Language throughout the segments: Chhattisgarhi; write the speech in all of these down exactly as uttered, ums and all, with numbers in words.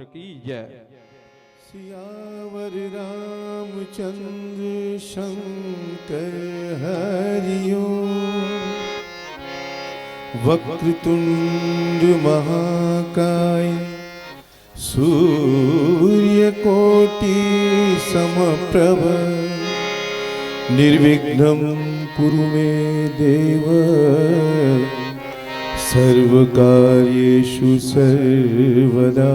की जय। सियावर रामचंद्र शंकर हरिओ। वक्रतुंड महाकाय सूर्यकोटि समप्रभ निर्विघ्नं कुरु मे देव सर्वकार्येषु सर्वदा।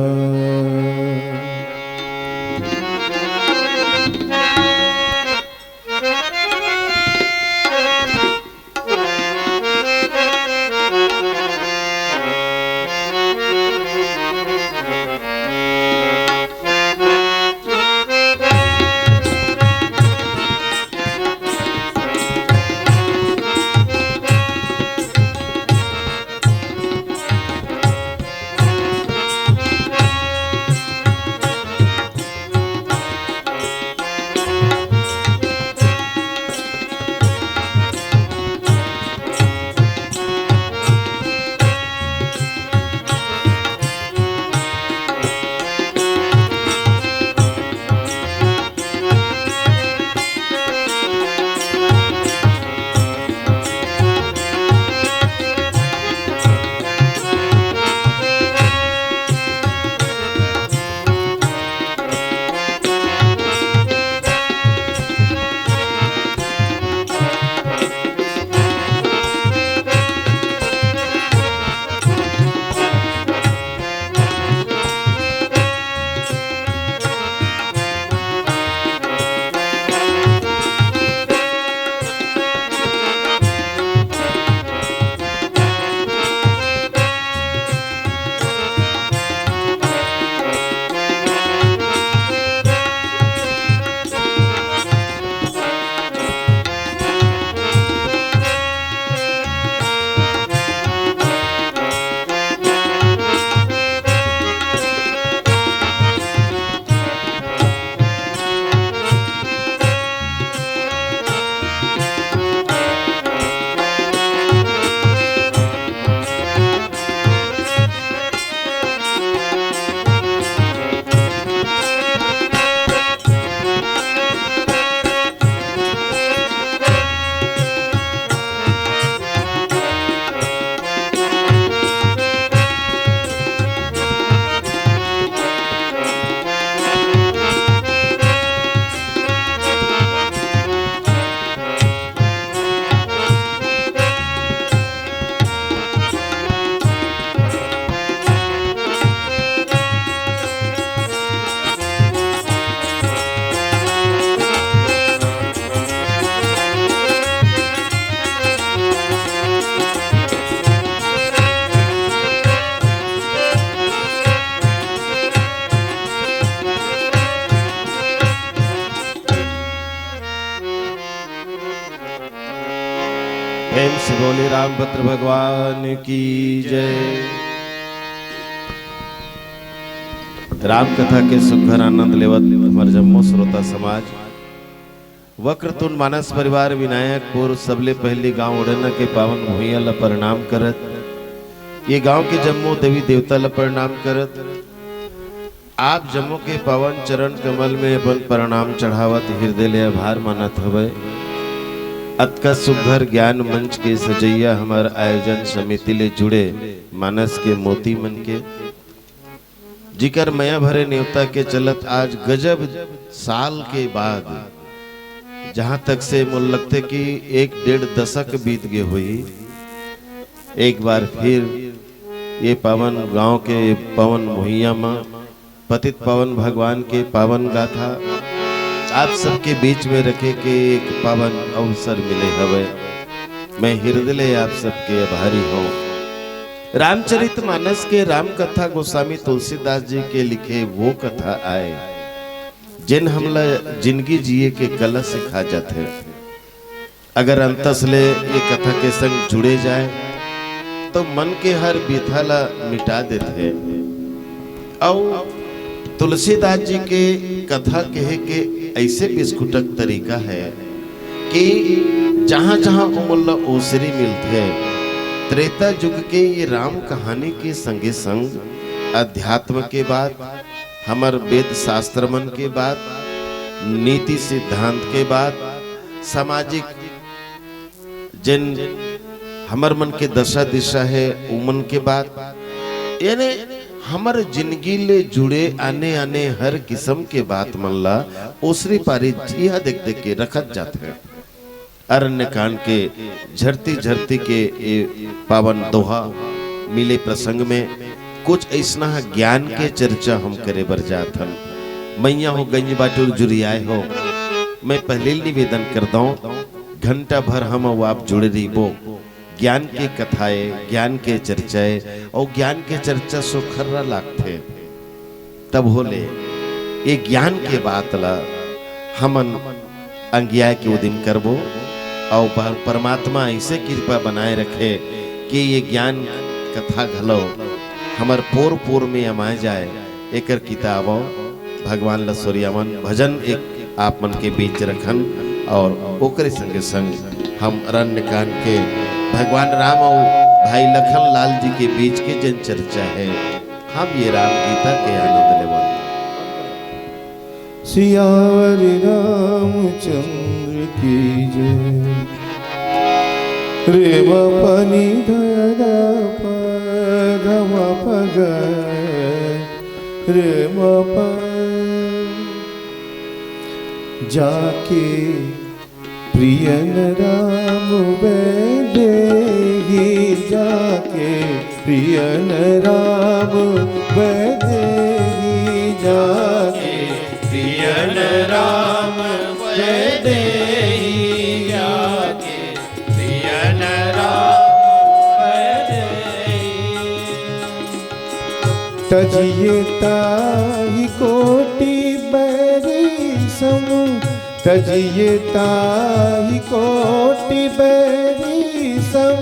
प्रेम से बोले रामभद्र भगवान की जय। राम कथा के सुघर आनंद लेवत हमर जम्मो श्रोता समाज, वक्रतुंड मानस परिवार विनायकपुर, सबले पहली गांव ओढ़ना के पावन भुइयां ला प्रणाम करत, ये गांव के जम्मो देवी देवता ला प्रणाम करत, आप जम्मो के पावन चरण कमल में अपन प्रणाम चढ़ावत हृदय ले आभार मानत हवय। अतका सुघर ज्ञान मंच के सजइया हमर आयोजन समिति ले जुड़े मानस के मोती मन के, जिकर मया भरे नेवता के चलत आज गजब साल के बाद, जहां तक से मोल लगथे कि एक डेढ़ दशक बीत गे होही, एक बार फिर ये पावन गांव के ये पावन भुइयां म पतित पावन भगवान के पावन गाथा आप सबके बीच में रखे के एक पावन अवसर मिले हवय। मैं हृदय ले आप सबके आभारी हूँ। रामचरित मानस के राम कथा गोस्वामी तुलसीदास जी के लिखे वो कथा आय, जेन हमला जिंदगी जिए के कला सिखा जाथे। अगर अंतस ले ये कथा के संग जुड़े जाए, तो मन के हर व्यथा ला मिटा देथे। अउ तुलसीदास जी के कथा कहे के ऐसे बिस्कुटक तरीका है कि जहाँ-जहाँ उमन ला ओसरी मिलथे, त्रेता युग के ये राम कहानी के संगे संग अध्यात्म के बात, हमर वेद शास्त्र मन के बात, नीति सिद्धांत के बात, सामाजिक जेन हमर मन के दशा दिशा हे, उमन के बात, यानी हमर जिंदगी ले जुड़े आने-आने हर किस्म के बात मन ला ओसरी पारी जिहा देख-देख के रखत जात हे। अरण्य कांड के झरती-झरती के ए पावन दोहा मिले प्रसंग में कुछ अइसना ज्ञान के चर्चा हम करे बर जात हन। मैया हो गंज बाटुर जुरियाए हो, मैं पहले निवेदन कर दौं, घंटा भर हम अउ आप जुड़े रहिबो। ज्ञान के कथाए, ज्ञान के चर्चाए, अउ ज्ञान के चर्चा सुखर्रा लागथे। तब होले ये ज्ञान के बात ला हमन अंगियाए के उदिम करबो, अउ प-, परमात्मा ऐसे कृपा बनाए रखे कि ये ज्ञान कथा घलो हमर पोर पोर में अमाए जाए। एकर किताब अउ भगवान ल सोरियावन भजन एक आप मन के बीच रखन, अउ ओकरे संगे संग हम अरण्य कांड के भगवान राम अउ भाई लखन लाल जी के बीच के जन चर्चा हे, हम ये राम गीता के आनंद लेवन। सियावर रामचंद्र की जय। रे म प नि ध ध प ध म प ग रे म प। जाके प्रियन राम वैदेही, जाके प्रियन राम वैदेही, जाके प्रियन राम वैदेही, जाके प्रियन राम वैदेही। तजिए ताहि कोटि बैरी सम, तजिए ताहि कोटि बैरी सम,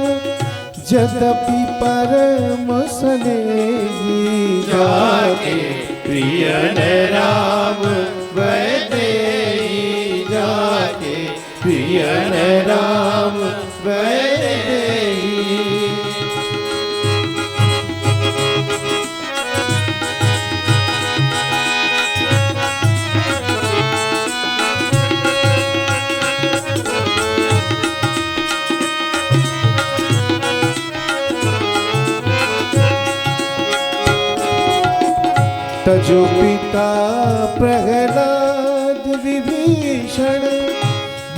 जदपि परम स्नेही। जाके प्रियन राम वैदेही, जाके प्रियन राम वैदेही। तजो पिता प्रहलाद विभीषण,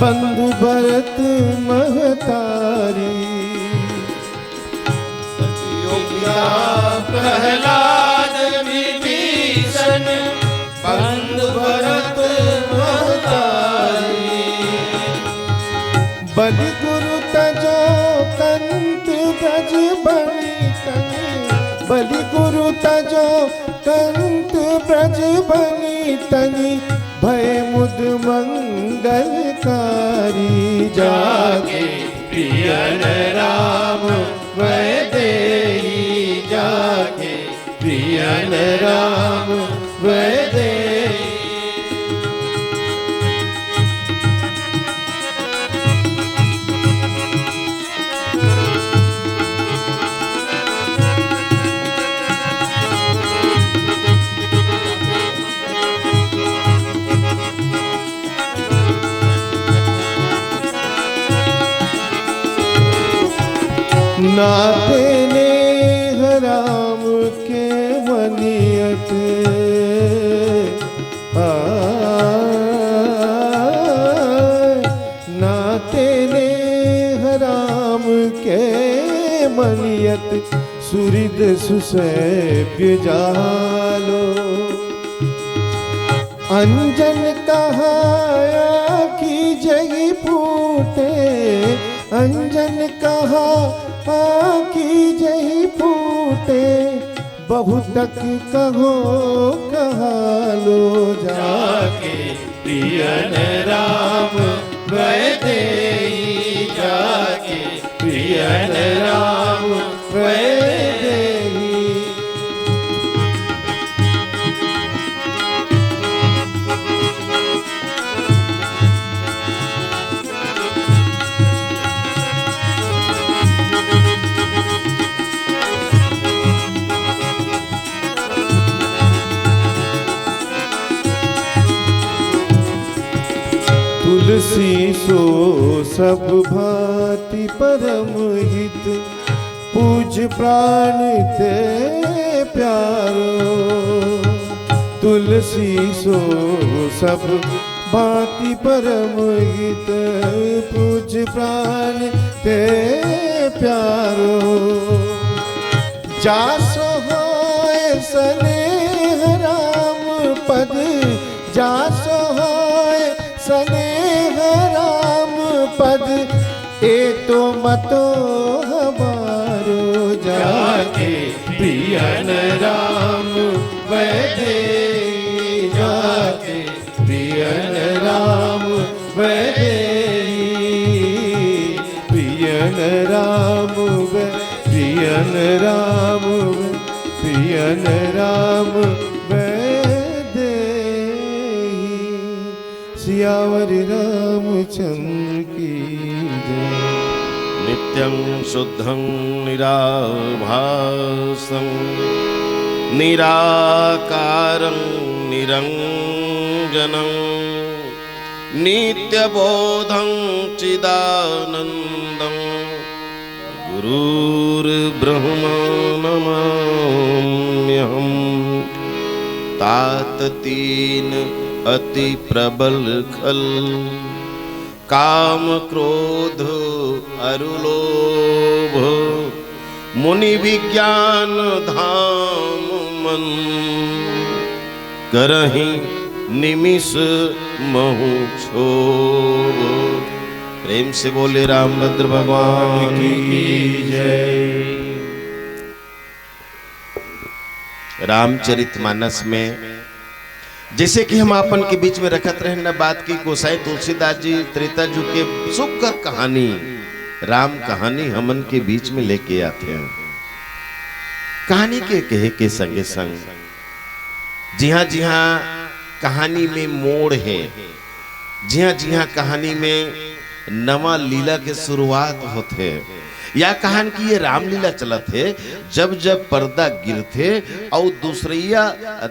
बंधु भरत महतारी। तजो पिता प्रहलाद विभीषण, बंधु भरत महतारी। बलि गुरु तजो कंत ब्रज बनि तनि, बलि गुरु तजो कंत ब्रज बनि तनि, भए मुद मंगलकारी। जाके प्रियन राम वैदेही, जाके प्रियन राम वैदेही। नाते नेह राम के मनियत, आ, नाते नेह राम के मनियत, सुहृद सुसेव्य जालो। अंजन कहा आँखि जहि फूटे, अंजन कहा आँखि जहि फूटे, बहुतक कहो कहालो। जाके प्रियन राम वैदेही, जाके प्रियन राम वैदेही। तुलसी सो सब भांति परम हित, पूज प्राण ते प्यारो। तुलसी सो सब भांति परम हित, पूज प्राण ते प्यारो। जासो होय स्नेह राम पद, जासो होय स्नेह राम पद, ए तो मतो हमारो। जाके प्रियन राम वैदे, जाके प्रियन राम वैदे, प्रियन राम वै, प्रियन राम वै, प्रियन राम वैदे। सियावर रामचंद्र की जय। नित्यं शुद्धं निराभासं निराकारं निरंजनं, नित्यबोधं चिदानंदं गुरुर्ब्रह्मा नमाम्यहम्। तात तीन अति प्रबल खल, काम क्रोध अरु लोभ, मुनि विज्ञान धाम मन, करहिं निमिष महु क्षोभ। प्रेम से बोले रामभद्र भगवान की जय। रामचरितमानस में जैसे कि हम आपन के बीच में रखत रहे न बात की, गोसाई तुलसीदास जी त्रेता युग के सुघर कहानी, राम कहानी हमन के बीच में लेके आथे। कहानी के कहे के संगे संग जिहाँ जिहाँ कहानी में मोड़ हे, जिहाँ जिहाँ कहानी में नवा लीला के शुरुआत होथे, या कहन कि ये रामलीला चलत हे, जब जब पर्दा गिरथे अउ दूसरइया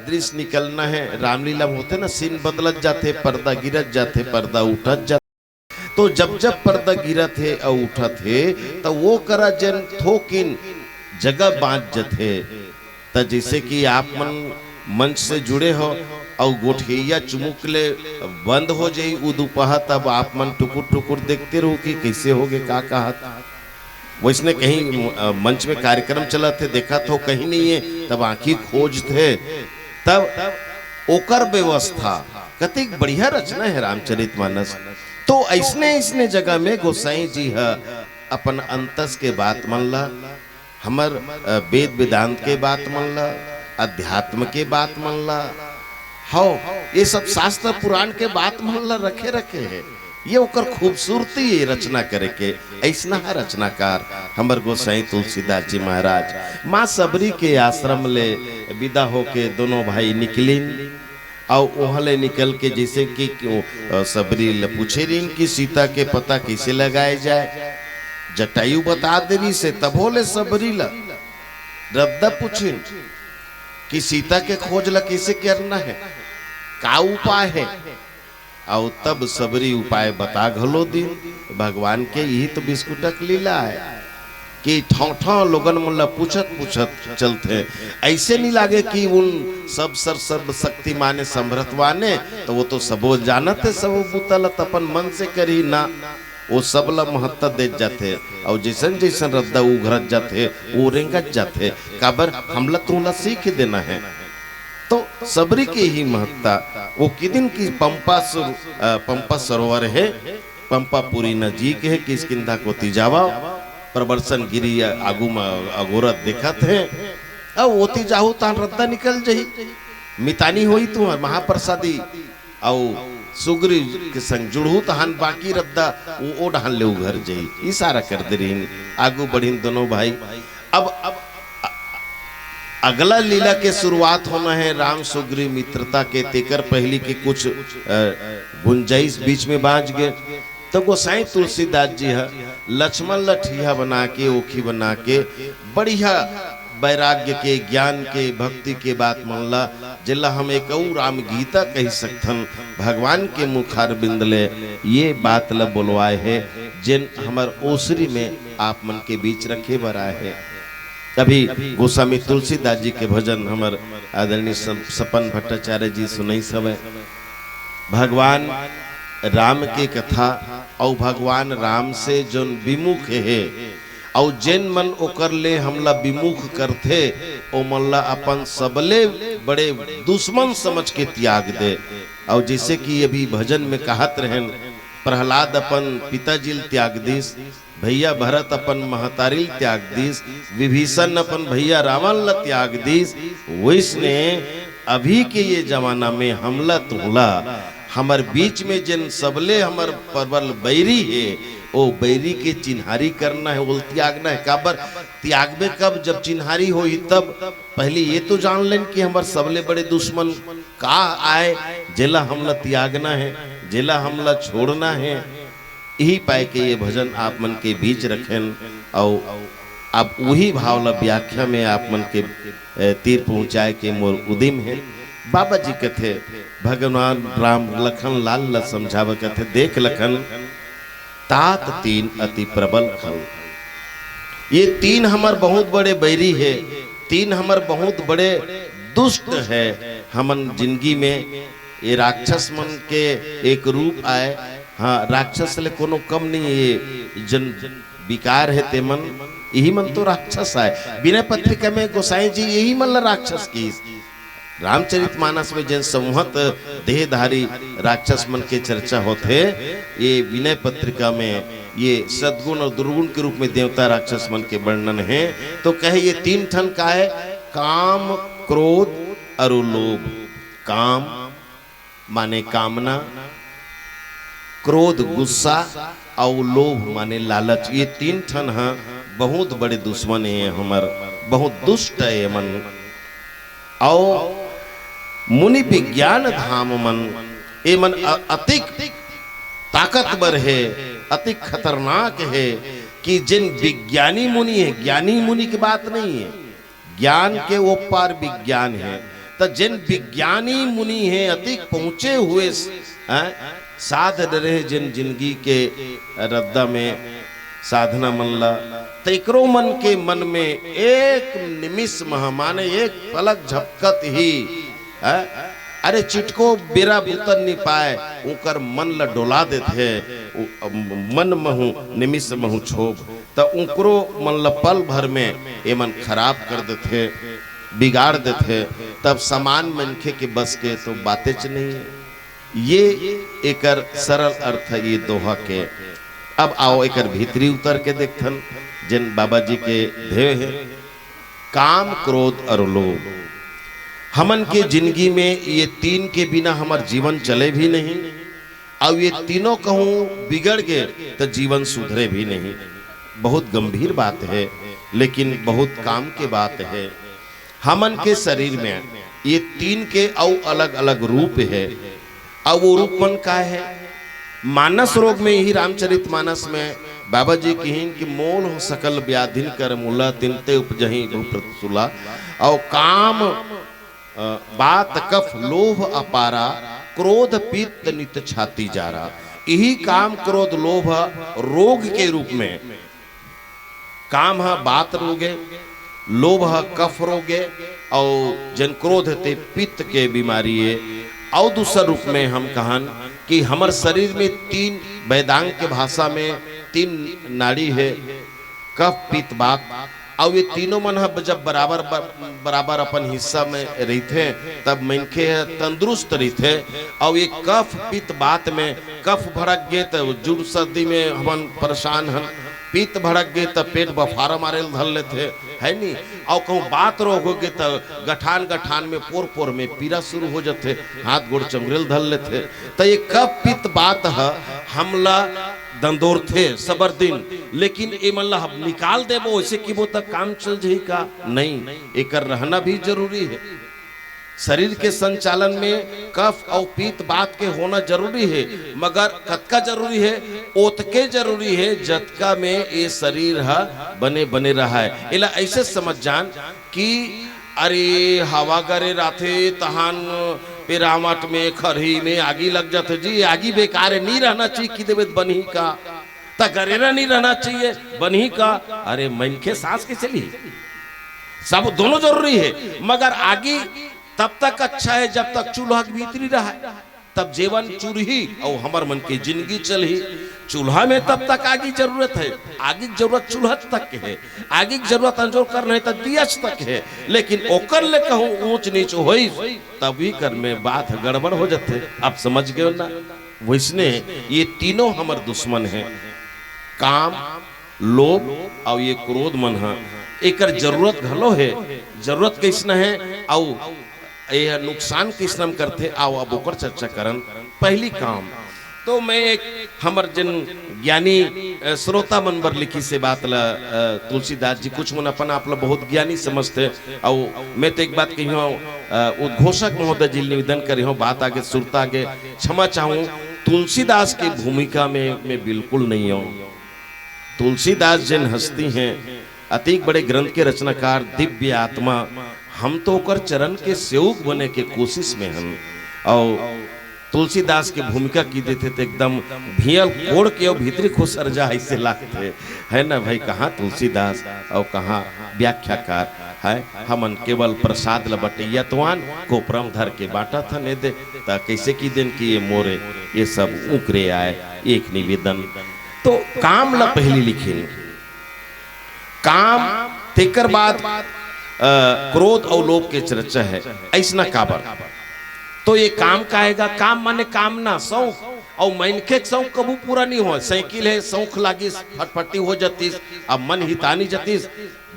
दृश्य निकलना हे, रामलीला में होथे ना, scene बदलत जाथे, पर्दा गिरत जाथे, पर्दा उठत जाथे। तो जब जब पर्दा गिरत हे अउ उठत हे, त वो करा जेन थोकिन जगह बाँच जथे। त जैसे कि आप मन मंच से जुड़े हो अउ गोठिया चुमुक ले बंद हो जाई उ दुपहा, तब आप मन टुकुर टुकुर देखते रहो कि कैसे होगे, का कहत। वैसने कहीं, अ, मंच में कार्यक्रम चलत हे, देखत हो कहीं नहीं है, तब आँखी खोजत हे, तब ओकर व्यवस्था। कतेक बढ़िया रचना है रामचरितमानस। तो ऐसने ऐसने जगह में गोसाई जी ह अपन अंतस के बात मन ला, हमर, अ, वेद वेदांत के बात मन ला, अध्यात्म के बात मन ला, हव, ये सब शास्त्र पुराण के बात मन ला रखे रखे हे। ये ओकर खूबसूरती ये रचना करे के। ऐसना ह रचनाकार हमर गोसाई तुलसीदास जी महाराज। माँ सबरी के आश्रम ले विदा होके दोनों भाई निकलिन। अउ उहाँ ले निकल के जैसे कि, अ, सबरी ल पूछे रहिन कि सीता के पता कैसे लगाए जाए। जटायु बता दे रहिस हे, तभो ले सबरी ल रद्दा पूछिन कि सीता के खोज ल कैसे करना है, का उपाय है। अउ तब सबरी उपाय बता घलो दिन। भगवान के यही तो बिस्कुटक लीला है कि ठाँव ठाँव लोगन मन ला पूछत पूछत चलथे। ऐसे नहीं लागे कि उन सब सर सर्व शक्तिमान हे, समर्थवान हे, तो वो तो सबो जानत हे, सबो बुता ला त अपन मन से करही ना। वो सब ला महत्ता देत जाथे, अउ जैसन जैसन रद्दा उघरत जाथे, वो रेंगत जाथे। काबर? हमला तुमला सीख देना है। तो सबरी के ही महत्ता, वो किदिन की पंपा सर-, अ, पंपा सरोवर है, पंपापुरी नजीक है, किष्किंधा कोती जावा, प्रबर्शन गिरी आगू म अगोरत देखत है। अब ओती जाहू तहान रद्दा निकल जही, मितानी होई तुहर महाप्रसादी, अउ सुग्रीव के संग जुड़हू तहान बाकी रद्दा वो, वो डहान ले उघर जही। इशारा कर दे रहिन, आगू बढ़िन दोनों भाई। अब, अब अ-, अगला लीला के शुरुआत होना है राम सुग्रीव मित्रता के, तेकर पहली के कुछ, अ, गुंजाइश बीच में बाँच गे। तो गोसाई तुलसीदास जी ह लक्ष्मण ल ठिहा बना के, ओखी बना के, बढ़िया वैराग्य के, ज्ञान के, भक्ति के बात मन ला, जेला हम एक अऊ राम गीता कहि सकथन, भगवान के मुखारबिंद ले ये बात ला बोलवाए हे, जेन हमर ओसरी में आप मन के बीच रखे बर आए हे। अभी गोस्वामी तुलसीदास जी के भजन हमर आदरणीय सप-, सपन भट्टाचार्य जी सुनई सवय। भगवान राम के कथा अउ भगवान राम से जोन विमुख हे अउ जेन मन ओकर ले हमला विमुख करथे, ओ मन ला अपन सबले बड़े दुश्मन समझ के त्याग दे। अउ जैसे कि अभी भजन में कहत रहेन, प्रहलाद अपन पिताजी ल त्याग दिस, भैया भरत अपन महतारी ल त्याग दिस, विभीषण अपन भैया रावण ल त्याग दिस, वैसने अभी के ये जमाना में हमला तुहला, हमर बीच में जेन सबले हमर प्रबल बैरी हे, ओ बैरी के चिन्हारी करना हे, ओल त्यागना हे। काबर त्यागबे कब? जब चिन्हारी होही तब। पहले ये तो जान लेन कि हमर सबले बड़े दुश्मन का आय, जेला हमला त्यागना हे, जेला हमला छोड़ना हे। इही पाए के ये भजन आप मन के बीच रखेन, अउ अब उही भाव ला व्याख्या में आप मन के, ए, तीर पहुँचाए के मोर उदिम हे। बाबा जी कथे, भगवान राम लखन लाल ला समझावे कथे, "देख लखन, तात तीन अति प्रबल खल।" ये तीन हमर बहुत बड़े बैरी हे, तीन हमर बहुत बड़े दुष्ट हे। हमन जिंदगी में ये राक्षस मन के एक रूप आय। हाँ, राक्षस ले कोनो कम नहीं, ये जन विकार हे तेमन, यही मन तो राक्षस आय। विनय पत्रिका में गोसाई जी यही मन ला राक्षस किहिस। रामचरित मानस में जेन संवत देहधारी राक्षस मन के चर्चा होथे, ये विनय पत्रिका में ये सद्गुण अउ दुर्गुण के रूप में देवता राक्षस मन के वर्णन हे। तो कहे ये तीन ठन का हे? काम, क्रोध अउ लोभ। काम माने कामना, क्रोध गुस्सा अउ लोभ माने लालच। ये तीन ठन ह बहुत बड़े दुश्मन हे हमर, बहुत दुष्ट हे एमन। अउ मुनि विज्ञान धाम मन, एमन अ-, अतिक ताकतवर हे, अतिक खतरनाक हे कि जेन विज्ञानी मुनि हे, ज्ञानी मुनि के बात नहीं हे, ज्ञान के ओ पार विज्ञान हे। त जेन विज्ञानी मुनि हे, अतिक पहुँचे हुए स-, हैं, साध डरे हे जेन जिंदगी के रद्दा में साधना मन ला, त एकरो मन के मन में एक निमिष मह, माने एक पलक झपकत ही, हैं, अरे चिटको बेरा बुतन नि पाए, ओकर मन ला डोला देथे, उ-, मन महू निमिष महू क्षोभ। त उंकरो मन ल पल भर में एमन खराब कर देथे, बिगाड़ देथे, तब सामान मनखे के बस के तो बातेच नहीं है। ये एकर सरल अर्थ है ये दोहा के। अब आओ एकर भीतरी उतर के देखथन, जेन बाबा जी के ध्येय है, काम, क्रोध और लोभ। हमन के जिंदगी में ये तीन के बिना हमर जीवन चले भी नहीं। अउ ये तीनों कहूँ बिगड़ गे त जीवन सुधरे भी नहीं। बहुत गंभीर बात है, लेकिन बहुत काम के बात है। हमन के शरीर में ये तीन के अउ अलग-अलग रूप है। अउ वो रूप मन का है? मानस रोग में ही, रामचरित मानस में बाबा जी किहिन कि मोल हो सकल व्याधिन कर मूला, तिनते उपजही भूपत सुला। अउ काम अ, बात कफ लोभ अपारा, क्रोध पित्त नित छाती जारा। इही काम, क्रोध, लोभ रोग के रूप में, काम ह बात रोगे, लोभ ह कफ रोगे, अउ जन क्रोध ते पित्त के बीमारी है। अउ दूसर रूप में हम कहन कि हमर शरीर में तीन, वेदांग के भाषा में तीन नाड़ी है, कफ, पित्त, वात। अउ ये तीनों मन ह जब बराबर ब-, बराबर अपन हिस्सा में रहिथे, तब मनखे ह तंदुरुस्त रहिथे। अउ ये कफ, पित्त, वात में, कफ भड़क गे त जुड़ सर्दी में हमन परेशान हन, पित्त भड़क गे त पेट बफारा मारे ल धर लेथे, है नी? अउ कहूँ वात रोग हो गे त गठान गठान में, पोर पोर में पीरा शुरू हो जथे, हाथ गोड़ चमरेल धर लेथे। त ये कफ, पित्त, वात ह हमला दंदोरथे सबर दिन, लेकिन एमन ला हम निकाल देबो, ऐसे किबो त काम चल जही का? नहीं, एकर रहना भी जरूरी है। शरीर के संचालन में कफ अउ पित्त, वात के होना जरूरी है, मगर कतका जरूरी है? ओतके जरूरी है, जतका में ये शरीर ह बने बने रहा है। एला ऐसे समझ जान, कि अरे, हवा गरे राथे, तहान पेरावट में, खरही में आगी लग जाथे जी। आगी बेकार है, नहीं रहना चाहिए, कि देवे बनही का? त गरेरा नहीं रहना चाहिए, बनही का? अरे, मनखे सांस कैसे ली? सब दोनों जरूरी है, मगर आगी तब तक अच्छा है, जब तक चूल्हा के भीतरी रहे। तब जेवन चुरही अउ हमर मन के जिंदगी चलही। चूल्हा में तब तक आगी जरूरत है, आगी के जरूरत चूल्हा तक के है, आगी के जरूरत अंजोर करना है तो दियच तक है। लेकिन ओकर ले कहूँ ऊंच नीच होइस, तभी कर में बात गड़बड़ हो जाथे। आप समझ गए ना? वैसने ये तीनों हमर दुश्मन हैं, काम, लोभ अउ ये क्रोध मन ह। एकर जरूरत घलो है। जरूरत कैसन है अउ ये नुकसान कैसन करथे, आओ अब ओकर चर्चा करन। पहली काम तो मैं एक हमर जन ज्ञानी, अ, श्रोता मन बर लिखी से बात ला, अ, तुलसीदास जी कुछ मन अपन आप ला बहुत ज्ञानी समझथे। अउ मैं तो एक बात कही हूँ, अ, उद्घोषक महोदय जी निवेदन करी हूँ, बात आगे सुरता आगे, क्षमा चाहूँ, तुलसीदास की भूमिका में मैं बिल्कुल नहीं हूँ। तुलसीदास जिन हस्ती हैं, अतीक बड़े ग्रंथ के रचनाकार, दिव्य आत्मा, हम तो ओकर चरण के सेवक बने के कोशिश में हन। और तुलसीदास के भूमिका की देथे तो एकदम भियल कोड़ के और भीतरी खुसर जा ऐसे लागथे, है ना भाई? कहाँ तुलसीदास और कहाँ व्याख्याकार है? हमन केवल प्रसाद ल बटैया तुआन कोपरम धर के बांटत हन, ए दे त कैसे की देन कि ये मोरे, ये सब उकरे आए। एक निवेदन तो काम ला पहली लिखिन, काम तेकर बाद, अ, क्रोध अउ लोभ के चर्चा है। ऐसना काबर? तो ये काम का आएगा? काम माने कामना, शौक। अउ मनखे के शौक कभू पूरा नहीं हो। साइकिल है, शौक लागिस, फटफटी हो जातिस, अब मन हितानी जातिस।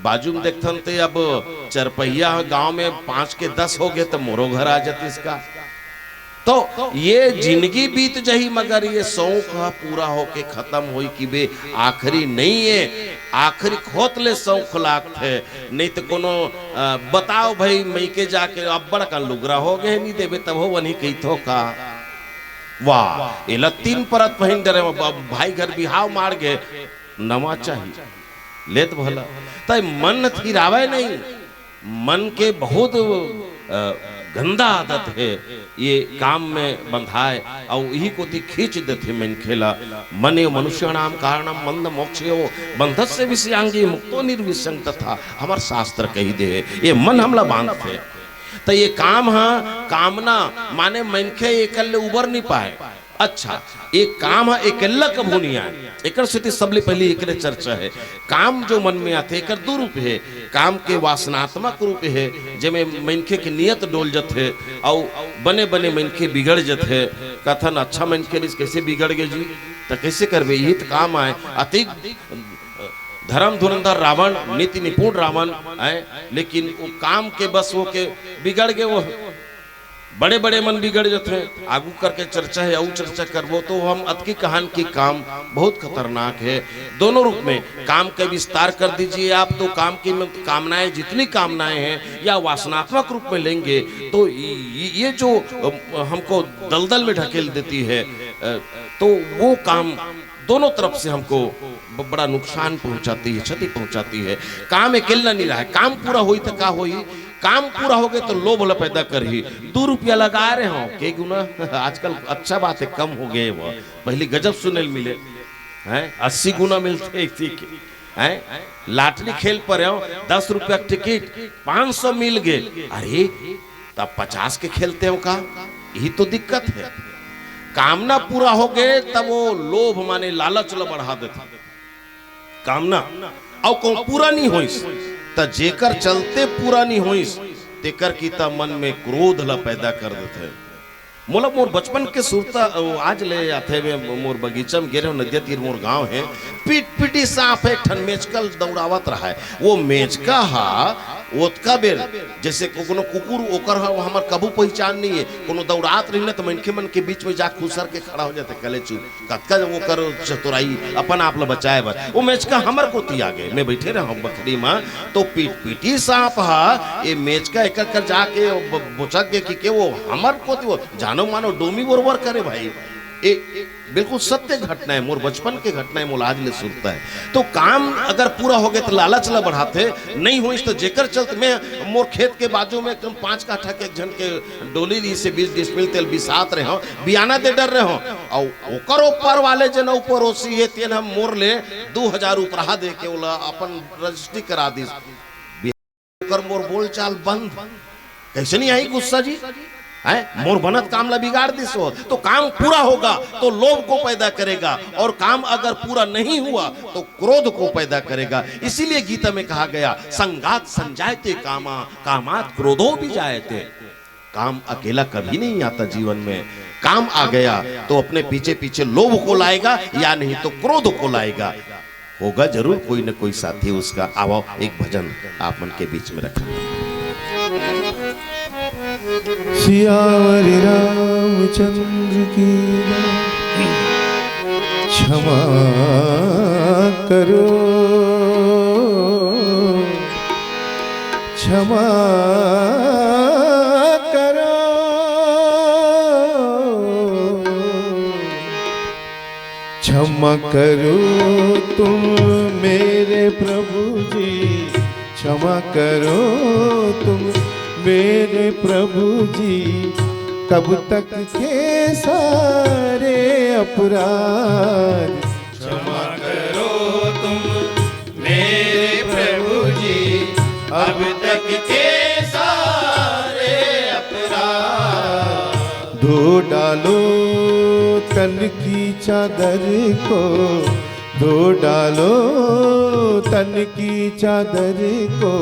बाजू में देखथन ते अब चरपहिया ह गांव में पांच के दस हो गए तो मोरो घर आ जातिस का। तो ये जिंदगी बीत जाही, मगर ये शौक ह पूरा होके खत्म होई कि बे आखिरी नहीं है, आखिरी खोत ले शौक लागथे। नहीं तो कोनो, अ, बताओ भाई, मइके जाके अब्बड़ का लुगरा हो गए, नहीं देबे तब हो वही कहिथो का? वाह, एला तीन परत पहिन डरे, अब भाई घर बिहाव मार गए, नवा चाही, लेत भला। तय मन थिरावय नहीं, मन के बहुत, अ, गंदा आदत है, ये काम में बंधाए, अउ इही कोती खींच देथे मनखे ला। मने मनुष्याणाम कारणम मंद मोक्षयो, बंधस्य विषयांगी मुक्तो निर्विषंग तथा, हमर शास्त्र कही दे है, ये मन हमला बांधथे। त ये काम ह, कामना माने मनखे एकर ले उबर नहीं पाए। अच्छा, ये काम ह एकल्ला कभू नहीं आए, एकर सेती सबले पहली एकरे चर्चा है। काम जो मन में आथे, एकर दू रूप है। काम के वासनात्मक रूप है, जेमे मनखे के नियत डोल जथे, अउ बने बने मनखे बिगड़ जथे। कथन, "अच्छा मनखे रिस, कैसे बिगड़ गए जी?" त कैसे करबे, यही तो काम आए। अति धर्म धुरंधर रावण, नीति निपुण रावण है, लेकिन वो काम के बस होके बिगड़ गए। वो बड़े बड़े मन बिगड़ जथे। आगू करके चर्चा है, अउ चर्चा करबो तो हम अतकी कहान कि काम बहुत खतरनाक है। दोनों रूप में काम का विस्तार कर दीजिए आप, तो काम की मत-, कामनाएं, जितनी कामनाएं हैं या वासनात्मक रूप में लेंगे, तो ये, ये जो, अ, हमको दलदल में ढकेल देती है, अ, तो वो काम दोनों तरफ से हमको ब-, बड़ा नुकसान पहुंचाती है, क्षति पहुंचाती है। काम अकेला नहीं रहा है, काम पूरा होई तो का होई? काम पूरा हो गए तो लोभ ल पैदा करही। दू रुपया लगा रहे हो, के गुना? आजकल अच्छा बात है, कम हो गए वो। पहले गजब सुने ल मिले, हैं, अस्सी गुना मिलते इसी के, हैं। लाटरी खेल पर हो, दस रुपया टिकट, पाँच सौ मिल गए, अरे, तब पचास के खेलते हो का? यही तो दिक्कत है। कामना पूरा हो गए, तब वो लोभ माने लालच ल बढ़ा देते। कामना अउ कहूं पूरा नहीं होइस, त जेकर चलते पूरा नहीं होइस, तेकर की त मन में क्रोध ल पैदा कर देथे। मोला मोर बचपन के सुरता, अ, आज ले आथे। मैं मोर बगीचा में गे रहेंव, नदिया तीर मोर गांव है। पीट पीटी सांप है, एक ठन मेचका ल दौड़ावत रहा है। वो मेचका हा ओतका बेर, जैसे को-, कोनो कुकुर, ओकर ह-, हमर कभू पहचान नहीं है। कोनो दौड़ात रही ना, तो मनखे मन के बीच में जा खुसर के खड़ा हो जाते, कले चुप। कतका जब ओकर चतुराई, अपन आप ल बचाए बर। वो मेचका हमर कोती आ गए, मैं बैठे रहा बखरी में, तो पीट पीटी सांप हा, ये मेचका एकर कर जाके ब-, बोचक के कि के वो हमर कोती, वो जानो मानो डोमी बोरबर करे भाई। ए, बिल्कुल सत्य घटना हे, मोर बचपन के घटना हे, मोला आज ले सुरता हे। तो काम अगर पूरा होगे त लालच ला बढ़ाथे, नहीं होइस त जेकर चलते मैं, मोर खेत के बाजू में एकदम पाँच काठा के एक झन के डोली रहिसे, बीस डिसमिल तेला बिसात रहेंव, बियाना दे डर रहेंव, अउ ओकर ऊपर वाले जेन अउ परोसी हे तेन ह मोर ले दू हजार उपराहा दे के ओला अपन रजिस्ट्री करा दिस। ओकर मोर बोलचाल बंद। कइसे नहीं आही गुस्सा जी? हैं? मोर बनत काम ला बिगाड़ दिस हो। तो काम पूरा होगा तो लोभ को पैदा करेगा, और काम अगर पूरा नहीं हुआ तो क्रोध को पैदा करेगा। इसीलिए गीता में कहा गया, संगात संजायते कामा, कामात क्रोधो विजायते। काम अकेला कभी नहीं आता जीवन में। काम आ गया तो अपने पीछे पीछे लोभ को लाएगा, या नहीं तो क्रोध को लाएगा। होगा जरूर कोई न कोई साथी उसका। आवो, एक भजन आप मन के बीच में रखा। सियावर रामचंद्र की जय। क्षमा करो, क्षमा करो, क्षमा करो तुम मेरे प्रभु जी, क्षमा करो तुम मेरे प्रभु जी, कब तक के सारे अपराध। क्षमा करो तुम मेरे प्रभु जी, अब तक के सारे अपराध। धो डालो तन की चादर को, धो डालो तन की चादर को,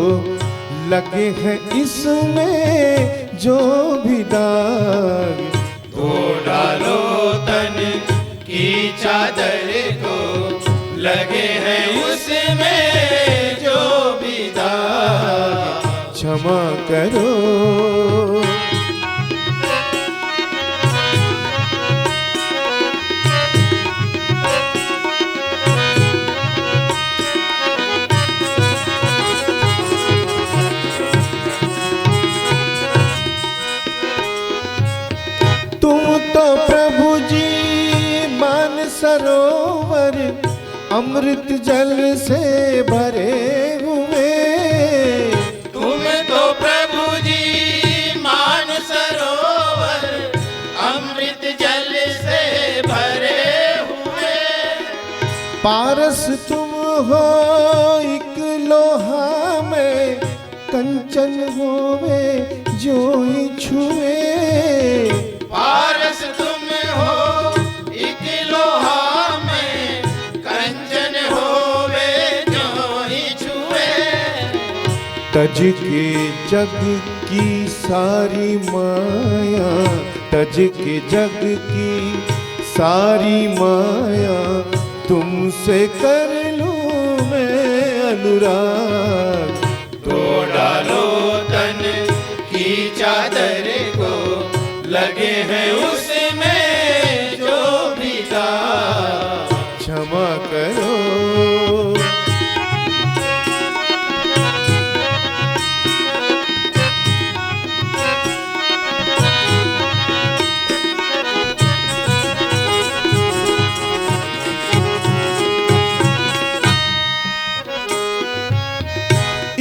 लगे हैं इसमें जो भी दाग। धो डालो तन की चादर को, लगे हैं उसमें जो भी दाग। क्षमा करो। तुम तो प्रभु जी मान सरोवर अमृत जल से भरे हुए। तुम तो प्रभु जी मान सरोवर अमृत जल से भरे हुए। पारस तुम हो एक लोहा में कंचन होवे जो ही छुए। पारस तुम हो एक लोहा में कंचन होवे जो ही छुए। तज के जग की सारी माया, तज के जग की सारी माया, तुमसे कर लूं मैं अनुराग। धो डालो तन की चादर को, लगे हैं उसमें जो भी दाग। क्षमा करो।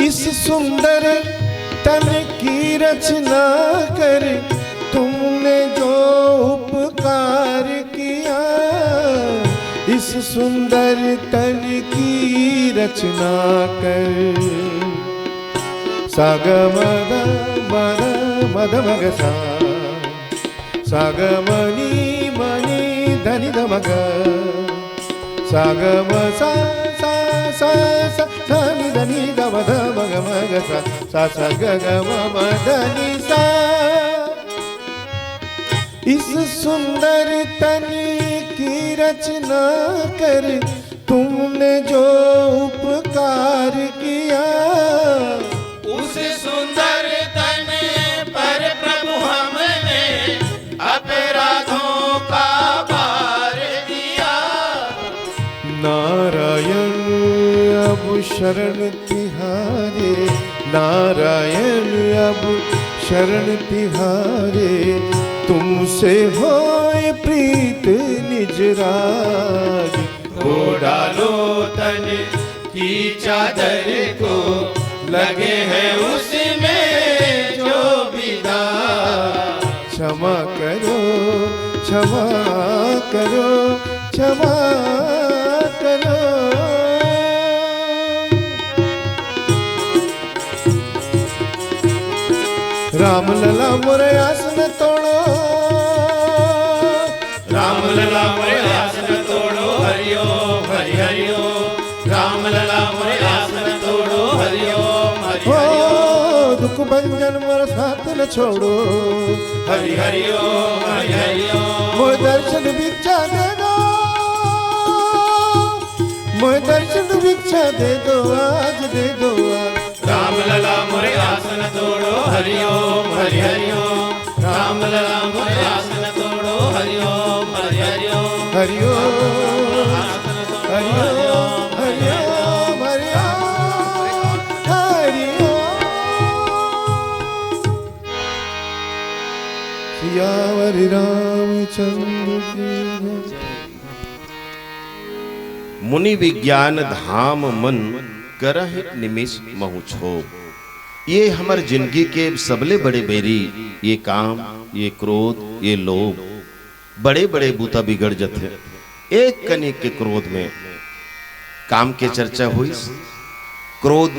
इस सुंदर तन की रचना कर तुमने जो उपकार किया, इस सुंदर तन की रचना कर। सा ग म ग म ग म ग म ग सा। सा ग म नी म नी ध नी ध म ग। सा ग म सा सा सा सा सा नी ध नी ध म ध म ग म ग सा। सा सा ग ग म म ध नी सा। इस सुंदर तन की रचना कर तुमने जो उपकार किया, उस सुंदर तन पर प्रभु हमने अपराधों का भार दिया। नारायण अब शरण तिहारे, नारायण अब शरण तिहारे, तुमसे होए प्रीत राग। वो डालो तन की चादर को, लगे हैं उसमें जो भी दाग। क्षमा करो, क्षमा करो, क्षमा करो। राम लला मोरे आस न तोड़ो। राम लला मोरे आस न तोड़ो, हरि ओम, हरि हरि ओम। राम लला मोरे आस न तोड़ो, हरि ओम, हरि हरि ओम। दुख भंजन मोर साथ न छोड़ो। हरि हरि ओम, हरि हरि ओम। मोर दर्शन भिक्षा दे दो, मोर दर्शन भिक्षा दे दो, आज दे दो, आज। राम लला मोरे आस न तोड़ो, हरि ओम, हरि हरि ओम। राम लला मोरे आस न तोड़ो, हरि ओम, हरि हरि ओम। हरि ओम, हरि ओम, हरि ओम, हरि ओम, हरि ओम। सियावर रामचंद्र की जय। मुनि विज्ञान धाम मन, करहि निमिष महु क्षोभ। ये हमर जिनगी के सबले बड़े बैरी, ये काम, ये क्रोध, ये लोभ, बड़े-बड़े बूता बिगड़ जथे। एक कनिक के क्रोध में काम के चर्चा होइस। क्रोध,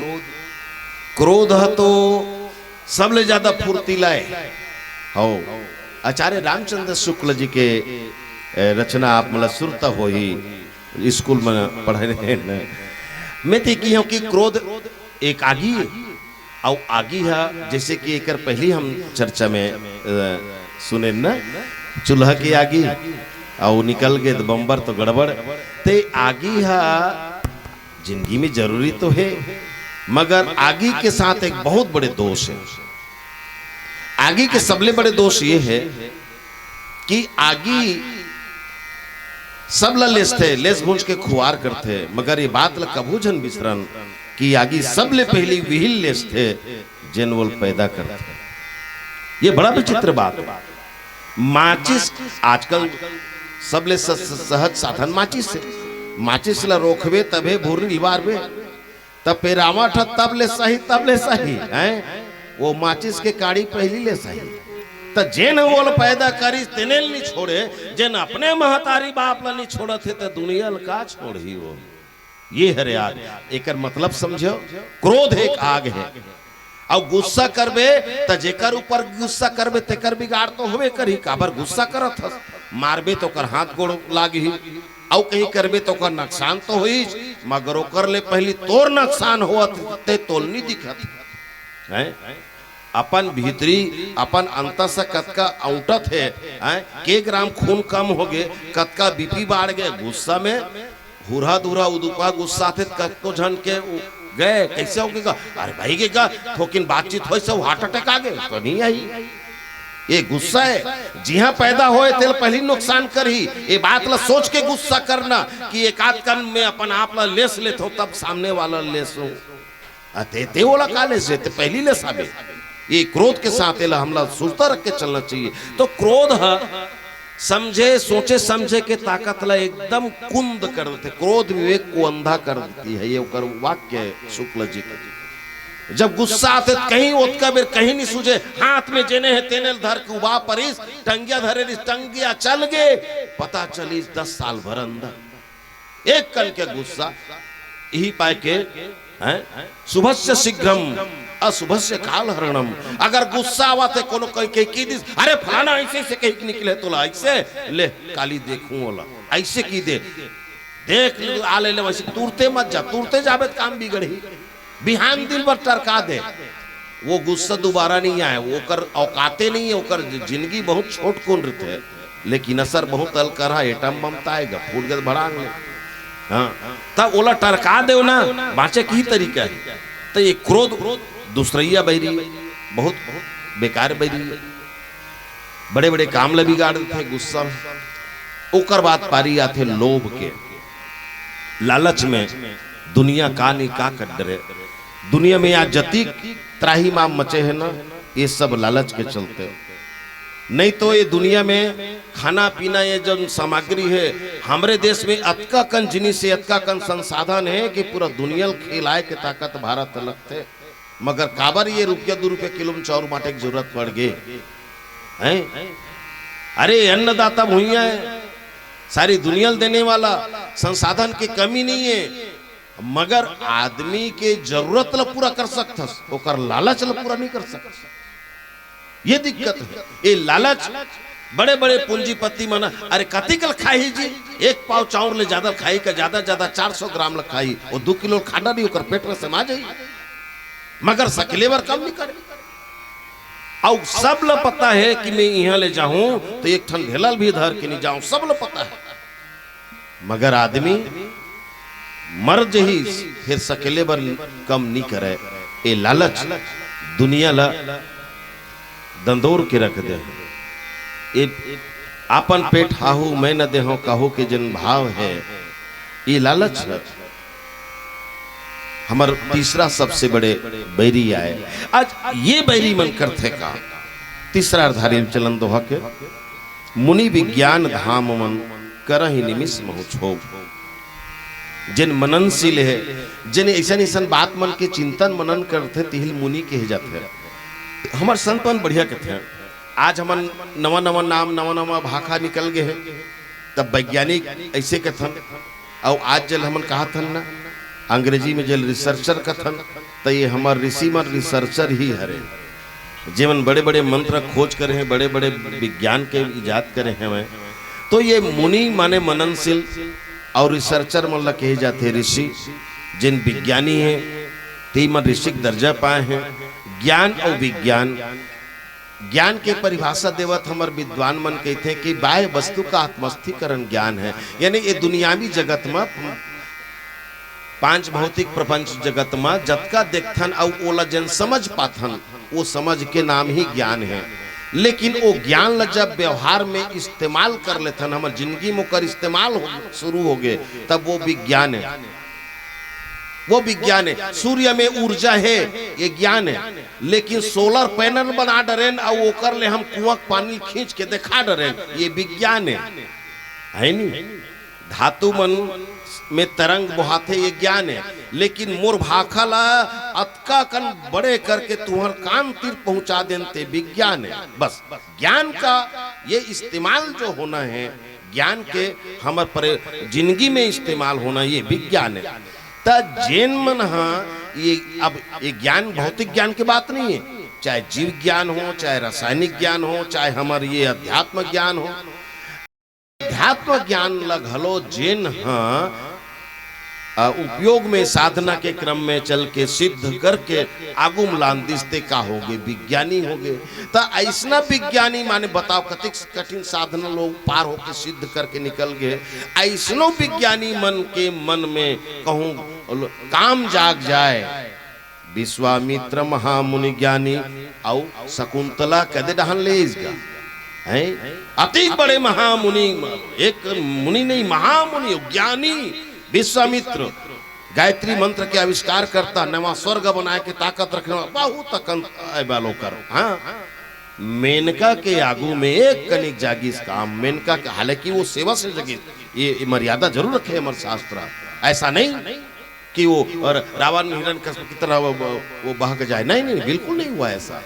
क्रोध ह तो सबले ज्यादा फुर्तीला ए। हौ, आचार्य रामचंद्र शुक्ल जी के, ए, रचना आप मन ल सुरता होही, स्कूल में पढ़े रहे न। मैं ते किहों कि क्रोध एक आगी ए, अउ आगी ह, जैसे कि एकर पहली हम चर्चा में, अ, सुने न, चूल्हा के आगी, अउ निकल गे त बम्बर तो गड़बड़। ते आगी ह जिंदगी में जरूरी तो हे, मगर आगी के साथ एक बहुत बड़े दोष हे। आगी के सबले बड़े दोष ये हे कि आगी सब ला लेसथे, लेस भूंज के खुवार करथे, मगर ये बात ला कभू झन बिसरन कि आगी सबले पहली विहिल लेसथे, जेन वोल पैदा करथे। ये बड़ा विचित्र बात हे। माचिस आजकल सबले स-, स-, सहज साधन माचिस हे। माचिस ला रोखबे तभे भुर्री लिवारबे, त पेरावट ह तब ले सही, तब ले सही, हैं? वो माचिस के काड़ी पहली ले सही। त जेन ह वोला पैदा करिस, तेने ल नी छोड़े, जेन अपने महतारी बाप ला नी छोड़त हे, त दुनिया ल का छोड़ही वो? ये हरे आग। एकर मतलब समझो, क्रोध एक आग हे। अउ गुस्सा करबे, त जेकर ऊपर गुस्सा करबे, तेकर बिगाड़ तो होबे करही। काबर गुस्सा करत हस? मारबे त ओकर हाथ गोड़ लागही, अउ कहीं करबे त ओकर नुकसान तो होइस, मगर ओकर ले पहली तोर नुकसान होवत ते तोल नी दिखत, हैं? अपन भीतरी, अपन अंतर से कतका औंटत हे, हैं? के ग्राम खून कम होगे, कतका बीपी बाढ़ गे गुस्सा में, हुरहा दुरहा उदुका गुस्सा थे, कतको झन के उ-, गए, कैसे होगे गा? अरे भाई गे गा, थोकिन बातचीत होइस, सब हार्ट अटैक आ गे, तो नहीं आई। ये गुस्सा हे, जिहां पैदा होए, तेल पहली नुकसान करही। ये बात ला सोच के गुस्सा करना कि एक आध कन में अपन आप ला लेस लेथों, तब सामने वाला लेसों। अते ते ओला का लेस, ते पहली लेसाबे। ये क्रोध के साथ एला हमला सुरता रख के चलना चाहिए। तो क्रोध ह समझे, सोचे समझे के ताकत ला एकदम कुंद कर देथे। क्रोध विवेक को अंधा कर देती है, ये ओकर वाक्य हे शुक्ल जी के। जब गुस्सा आथे त कहीं ओतका बेर कहीं नहीं सूझे, हाथ में जेने हे तेने ल धर के उबा परिस, टंगिया धरे रिस, टंगिया चल गे, पता चलिस दस साल भर अंदर। एक कन के गुस्सा, यही पाए के, हैं? शुभस्य शीघ्रम, अशुभस्य काल हरणम। अगर गुस्सा आवत हे कोनो कहीं, कहीं की दिस, "अरे फलाना ऐसे, ऐसे कहीं के निकले तोला, ऐसे ले, काली देखूं ओला, ऐसे की दे।" देख आ ले, ले वैसे तुरते मत जा, तुरते जाबे त काम बिगड़ही। बिहान दिन भर टरका दे, वो गुस्सा दोबारा नहीं आए, ओकर औकाते नहीं हे, ओकर जिंदगी बहुत छोट कोन रथे, लेकिन असर बहुत अलकर हा, एटम बम त आएगा, फूट गए त भड़ांग ले। हाँ, तब ओला टरका देव ना, बाँचे के ही तरीका हे। त ये क्रोध दूसरैया बैरी, बहुत बेकार बैरी हे। बड़े-बड़े काम ल बिगाड़ देथे गुस्सा में। ओकर बाद पारी आथे लोभ के, लालच में दुनिया का नी का कर डरे। दुनिया में आज जतिक त्राही माम मचे हे ना, ये सब लालच के चलते। नहीं तो ये दुनिया में खाना पीना, ये जौन सामग्री हे, हमरे देश में अतका कन जिनिस हे, अतका कन संसाधन हे कि पूरा दुनिया ल खिलाए के ताकत भारत लगथे। मगर काबर ये रुपया दू रुपया किलो में चाउर बांटे के जरूरत पड़ गे? हैं? अरे, अन्नदाता भुइयां हे, सारी दुनिया ल देने वाला, संसाधन के कमी नहीं हे, मगर आदमी के जरूरत ल पूरा कर सकथस, ओकर लालच ल पूरा नहीं कर सकथस। ये दिक्कत हे। ये लालच, बड़े-बड़े पूंजीपति मन, अरे, कतिक ल खाही जी? एक पाव चाउर ले जादा ल खाही का? जादा, जादा चार सौ ग्राम ल खाही, वो दू किलो ल खा डारही, ओकर पेट में समा जाही। मगर सकेले बर कम नहीं करे। अउ सब ल पता हे कि मैं इहां ले जाहूं तो एक ठन ढेला ल भी धर के नहीं जाहूं, सब ल पता हे। मगर आदमी मर जही, फेर सकेले बर कम नी करे। ए लालच दुनिया ल दंदोर के रख दे। ए आपन पेट हाहू मैं न देहूं कहू के जन भाव हे, ए लालच हे। हमर तीसरा सबसे बड़े बैरी आय। आज ये बैरी मन करथे का? तीसरा अर्धारी चलन दोहा के, मुनि विज्ञान धाम मन करहि निमिष महु क्षोभ। जेन मननशील हे, जेन अइसन अइसन बात मन के चिंतन मनन करथे, तिहिल मुनि कहे जाथे। हमर संत मन बढ़िया कथे। आज हमन नवा नवा नाम, नवा नवा भाखा निकल गे हे, तब वैज्ञानिक अइसे कथन। अउ आज जेल हमन कहत हन ना, अंग्रेजी में जेल researcher कथन, त ये हमर ऋषि मन researcher ही हरे, जेमन बड़े-बड़े मंत्र खोज करे हें, बड़े-बड़े विज्ञान के इजाद करे हेवंय। तो ये मुनि माने मननशील अउ researcher मन ला कहे जाथे ऋषि, जेन विज्ञानी हे, ते मन ऋषि के दर्जा पाए हें। ज्ञान अउ विज्ञान ज्ञान के परिभाषा देवत हमर विद्वान मन कहिथे कि बाह्य वस्तु का आत्मस्थीकरण ज्ञान हे, यानी ये दुनियावी जगत म, पांच भौतिक प्रपंच जगत म जतका देखथन अउ ओला जेन समझ पाथन, वो समझ के नाम ही ज्ञान हे। लेकिन वो ज्ञान ल जब व्यवहार में इस्तेमाल कर लेथन, हमर जिंदगी में ओकर इस्तेमाल हो, शुरू हो गे, तब वो विज्ञान हे। वो विज्ञान हे। सूर्य में ऊर्जा हे, ये ज्ञान हे। लेकिन solar panel बना डरेन अउ ओकर ले हम कुआं के पानी खींच के देखा डरेन, ये विज्ञान हे, हे नी? धातु मन में तरंग बोहाथे, ये ज्ञान हे। लेकिन मोर भाखा ला अतका कन बड़े करके तुहर कान तीर पहुंचा देन, ते विज्ञान हे। बस, ज्ञान का ये इस्तेमाल जो होना हे, ज्ञान के हमर पर जिंदगी में इस्तेमाल होना, ये विज्ञान हे। त जेन मन ह ये, अब ये ज्ञान, भौतिक ज्ञान के बात नहीं हे, चाहे जीव ज्ञान हो, चाहे रासायनिक ज्ञान हो, चाहे हमर ये अध्यात्म ज्ञान हो, अध्यात्म ज्ञान ल घलो जेन ह, अ, उपयोग में, साधना के क्रम में चल के सिद्ध करके आगू म लान दिस, ते का हो गे? विज्ञानी हो गे। त अइसना विज्ञानी माने बताओ, कतेक कठिन साधना लोग पार होके सिद्ध करके निकल गे। अइसनो विज्ञानी मन के मन में कहूं काम जाग जाए, विश्वामित्र महामुनि ज्ञानी अउ शकुंतला कदे डहन ले गा, हैं? अति बड़े महामुनि, एक मुनि नहीं, महामुनि, ज्ञानी विश्वामित्र, गायत्री मंत्र के आविष्कार करता, नवा स्वर्ग बनाए के ताकत रखने वाला, बहुत अकन ऐ बालो कर, हाँ? मेनका के आगू में एक कनिक जागिस काम, मेनका के, हालांकि वो सेवा से जगिस, ये, ये मर्यादा जरूर रखे हमर शास्त्र, ऐसा नहीं कि वो और रावण हिरण्यकश्यप की तरह वो, वो, वो बहक जाए। नहीं, नहीं, बिल्कुल नहीं हुआ ऐसा।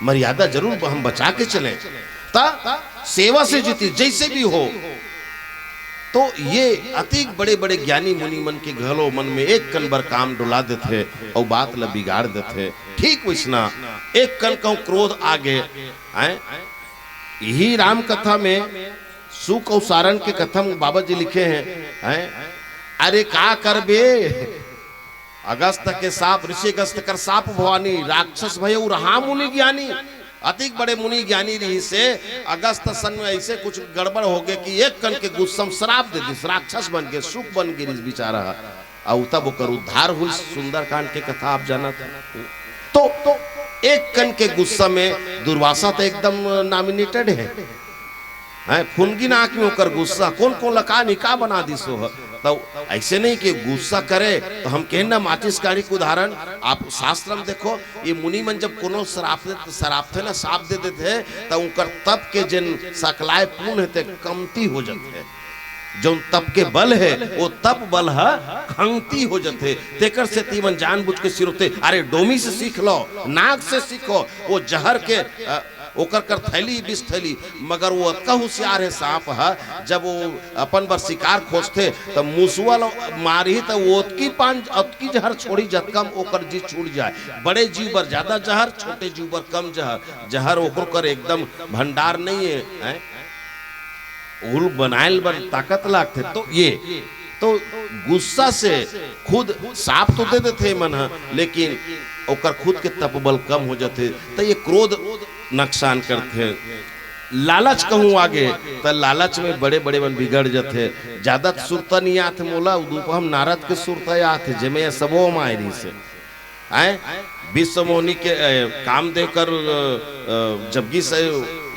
मर्यादा जरूर हम बचा के चले। ता सेवा से जीती, जैसे भी हो। तो ये अतिक बड़े-बड़े ज्ञानी मुनि मन के घलो मन में एक कन बर काम डोला देथे अउ बात ल बिगाड़ देथे। ठीक वैसना एक कन कहूं क्रोध आ गे, हैं? यही राम कथा में सुक अउ सारण के कथा में बाबा जी लिखे हैं, हैं? अरे का करबे? अगस्त के साप, ऋषि अगस्त कर साप भवानी, राक्षस भय उरहा मुनि ज्ञानी, अतिक बड़े मुनि ज्ञानी रहिसे, अगस्त सन में ऐसे कुछ गड़बड़ हो गए कि एक कन के गुस्सा में श्राप दे दिस, राक्षस बन के, सुक बन गिरिस बेचारा। अउ तब ओकर उद्धार हुई, सुंदरकांड के कथा आप जानत हो। तो, तो एक कन के गुस्सा में दुर्वासा तो एकदम nominated है, हैं, फुनगी नाक में ओकर गुस्सा, कोन कोन ला का निका बना दिस हो। तो ऐसे नहीं कि गुस्सा करे तो हम कहें ना, माचिस काड़ी के उदाहरण। आप शास्त्र में देखो, ये मुनि मन जब कोनो श्राप दे, श्राप थे ना, शाप दे देथे, तो उनकर तप के जेन सकलाय पुण्य हे ते कमती हो जाथे। जौन तप के बल हे, वो तप बल ह खंगती हो जाथे। तेकर सेती मन जानबूझ के सिरोते, अरे डोमी से सीख लो, नाग से सीखो, वो जहर के, अ, ओकर कर थैली, विष थैली, मगर वो अतका हुसियार हे सांप ह, जब वो अपन बर शिकार खोजथे, त मुसुआ ल मारही, त वो ओतकी पान, ओतकी जहर छोड़ी, जतका म ओकर जी छूट जाए। बड़े जीव बर ज्यादा जहर, छोटे जीव बर कम जहर। जहर ओकर कर एकदम भंडार नहीं है, हैं? उल बनाए बर ताकत लागथे। तो ये, तो गुस्सा से खुद साफ तो दे देथे मन ह, लेकिन ओकर खुद के तपबल कम हो जाथे, तो ये क्रोध नुकसान करथे। लालच कहूँ आगे, तो लालच में बड़े बड़े मन बिगड़ जाथे। ज्यादा सुरता नहीं आथे मोला, उदूप हम नारद के सुरता आथे, जेमे ये सबो माय रहिसे। हैं? विश्व मोहनी के, ए, कामदेव कर, अ, अ, जब गिस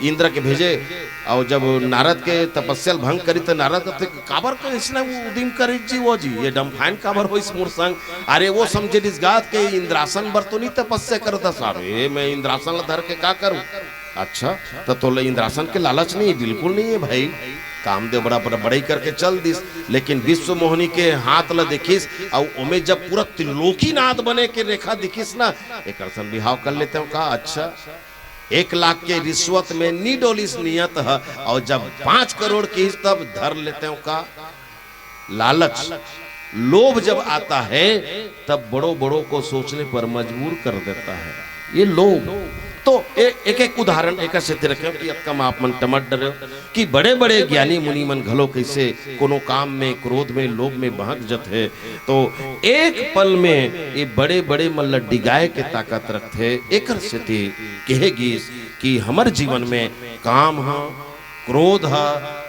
इंद्र के भेजे, और जब नारद के तपस्या ल भंग करी, तो नारद कहथे, "काबर के इसने वो उदिम करी जी, वो जी, ये डम्फाइन काबर होइस मोर संग?" अरे, वो समझे रिस गा के इंद्रासन बर तो नहीं तपस्या करत हस। "अरे, मैं इंद्रासन ल धर के का करूं?" अच्छा, तो तोला इंद्रासन के लालच नहीं, बिल्कुल नहीं है भाई। कामदेव बड़ा बड़ा बड़ाई करके चल दिस, लेकिन विश्व मोहनी के हाथ ल देखिस, अउ ओमे जब पूरा त्रिलोकीनाथ बने के रेखा दिखिस ना, एकर सन बिहाव कर लेते हो का? अच्छा, एक लाख के रिश्वत में नी डोलिस नियत ह, और जब पाँच करोड़ किहिस तब धर लेते हो का? लालच, लोभ जब आता है, तब बड़ों बड़ों को सोचने पर मजबूर कर देता है ये लोभ। तो ए-, एक एक उदाहरण एक सेती रखें कि अतका म आप मन टमट डरे हो कि बड़े बड़े ज्ञानी मुनि मन घलो कैसे कोनो काम में, क्रोध में, लोभ में बहक जथे। तो एक पल में ये बड़े बड़े मन ल डिगाए के ताकत रखथे। एकर सेती कहे गिस कि हमर जीवन में काम ह, क्रोध ह,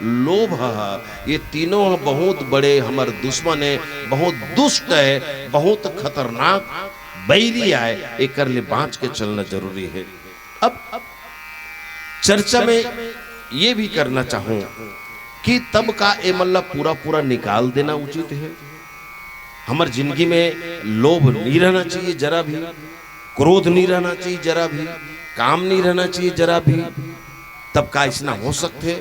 लोभ ह, ये तीनों ह बहुत बड़े हमर दुश्मन हे, बहुत दुष्ट हे, बहुत खतरनाक बैरी आय। एकर ले बांच के चलना जरूरी हे। अब चर्चा में ये भी करना चाहूं कि तब का एमन ला पूरा पूरा निकाल देना उचित हे? हमर जिंदगी में लोभ नहीं रहना चाहिए जरा भी, क्रोध नहीं रहना चाहिए जरा भी, काम नहीं रहना चाहिए जरा भी। तब का ऐसना हो सकथे?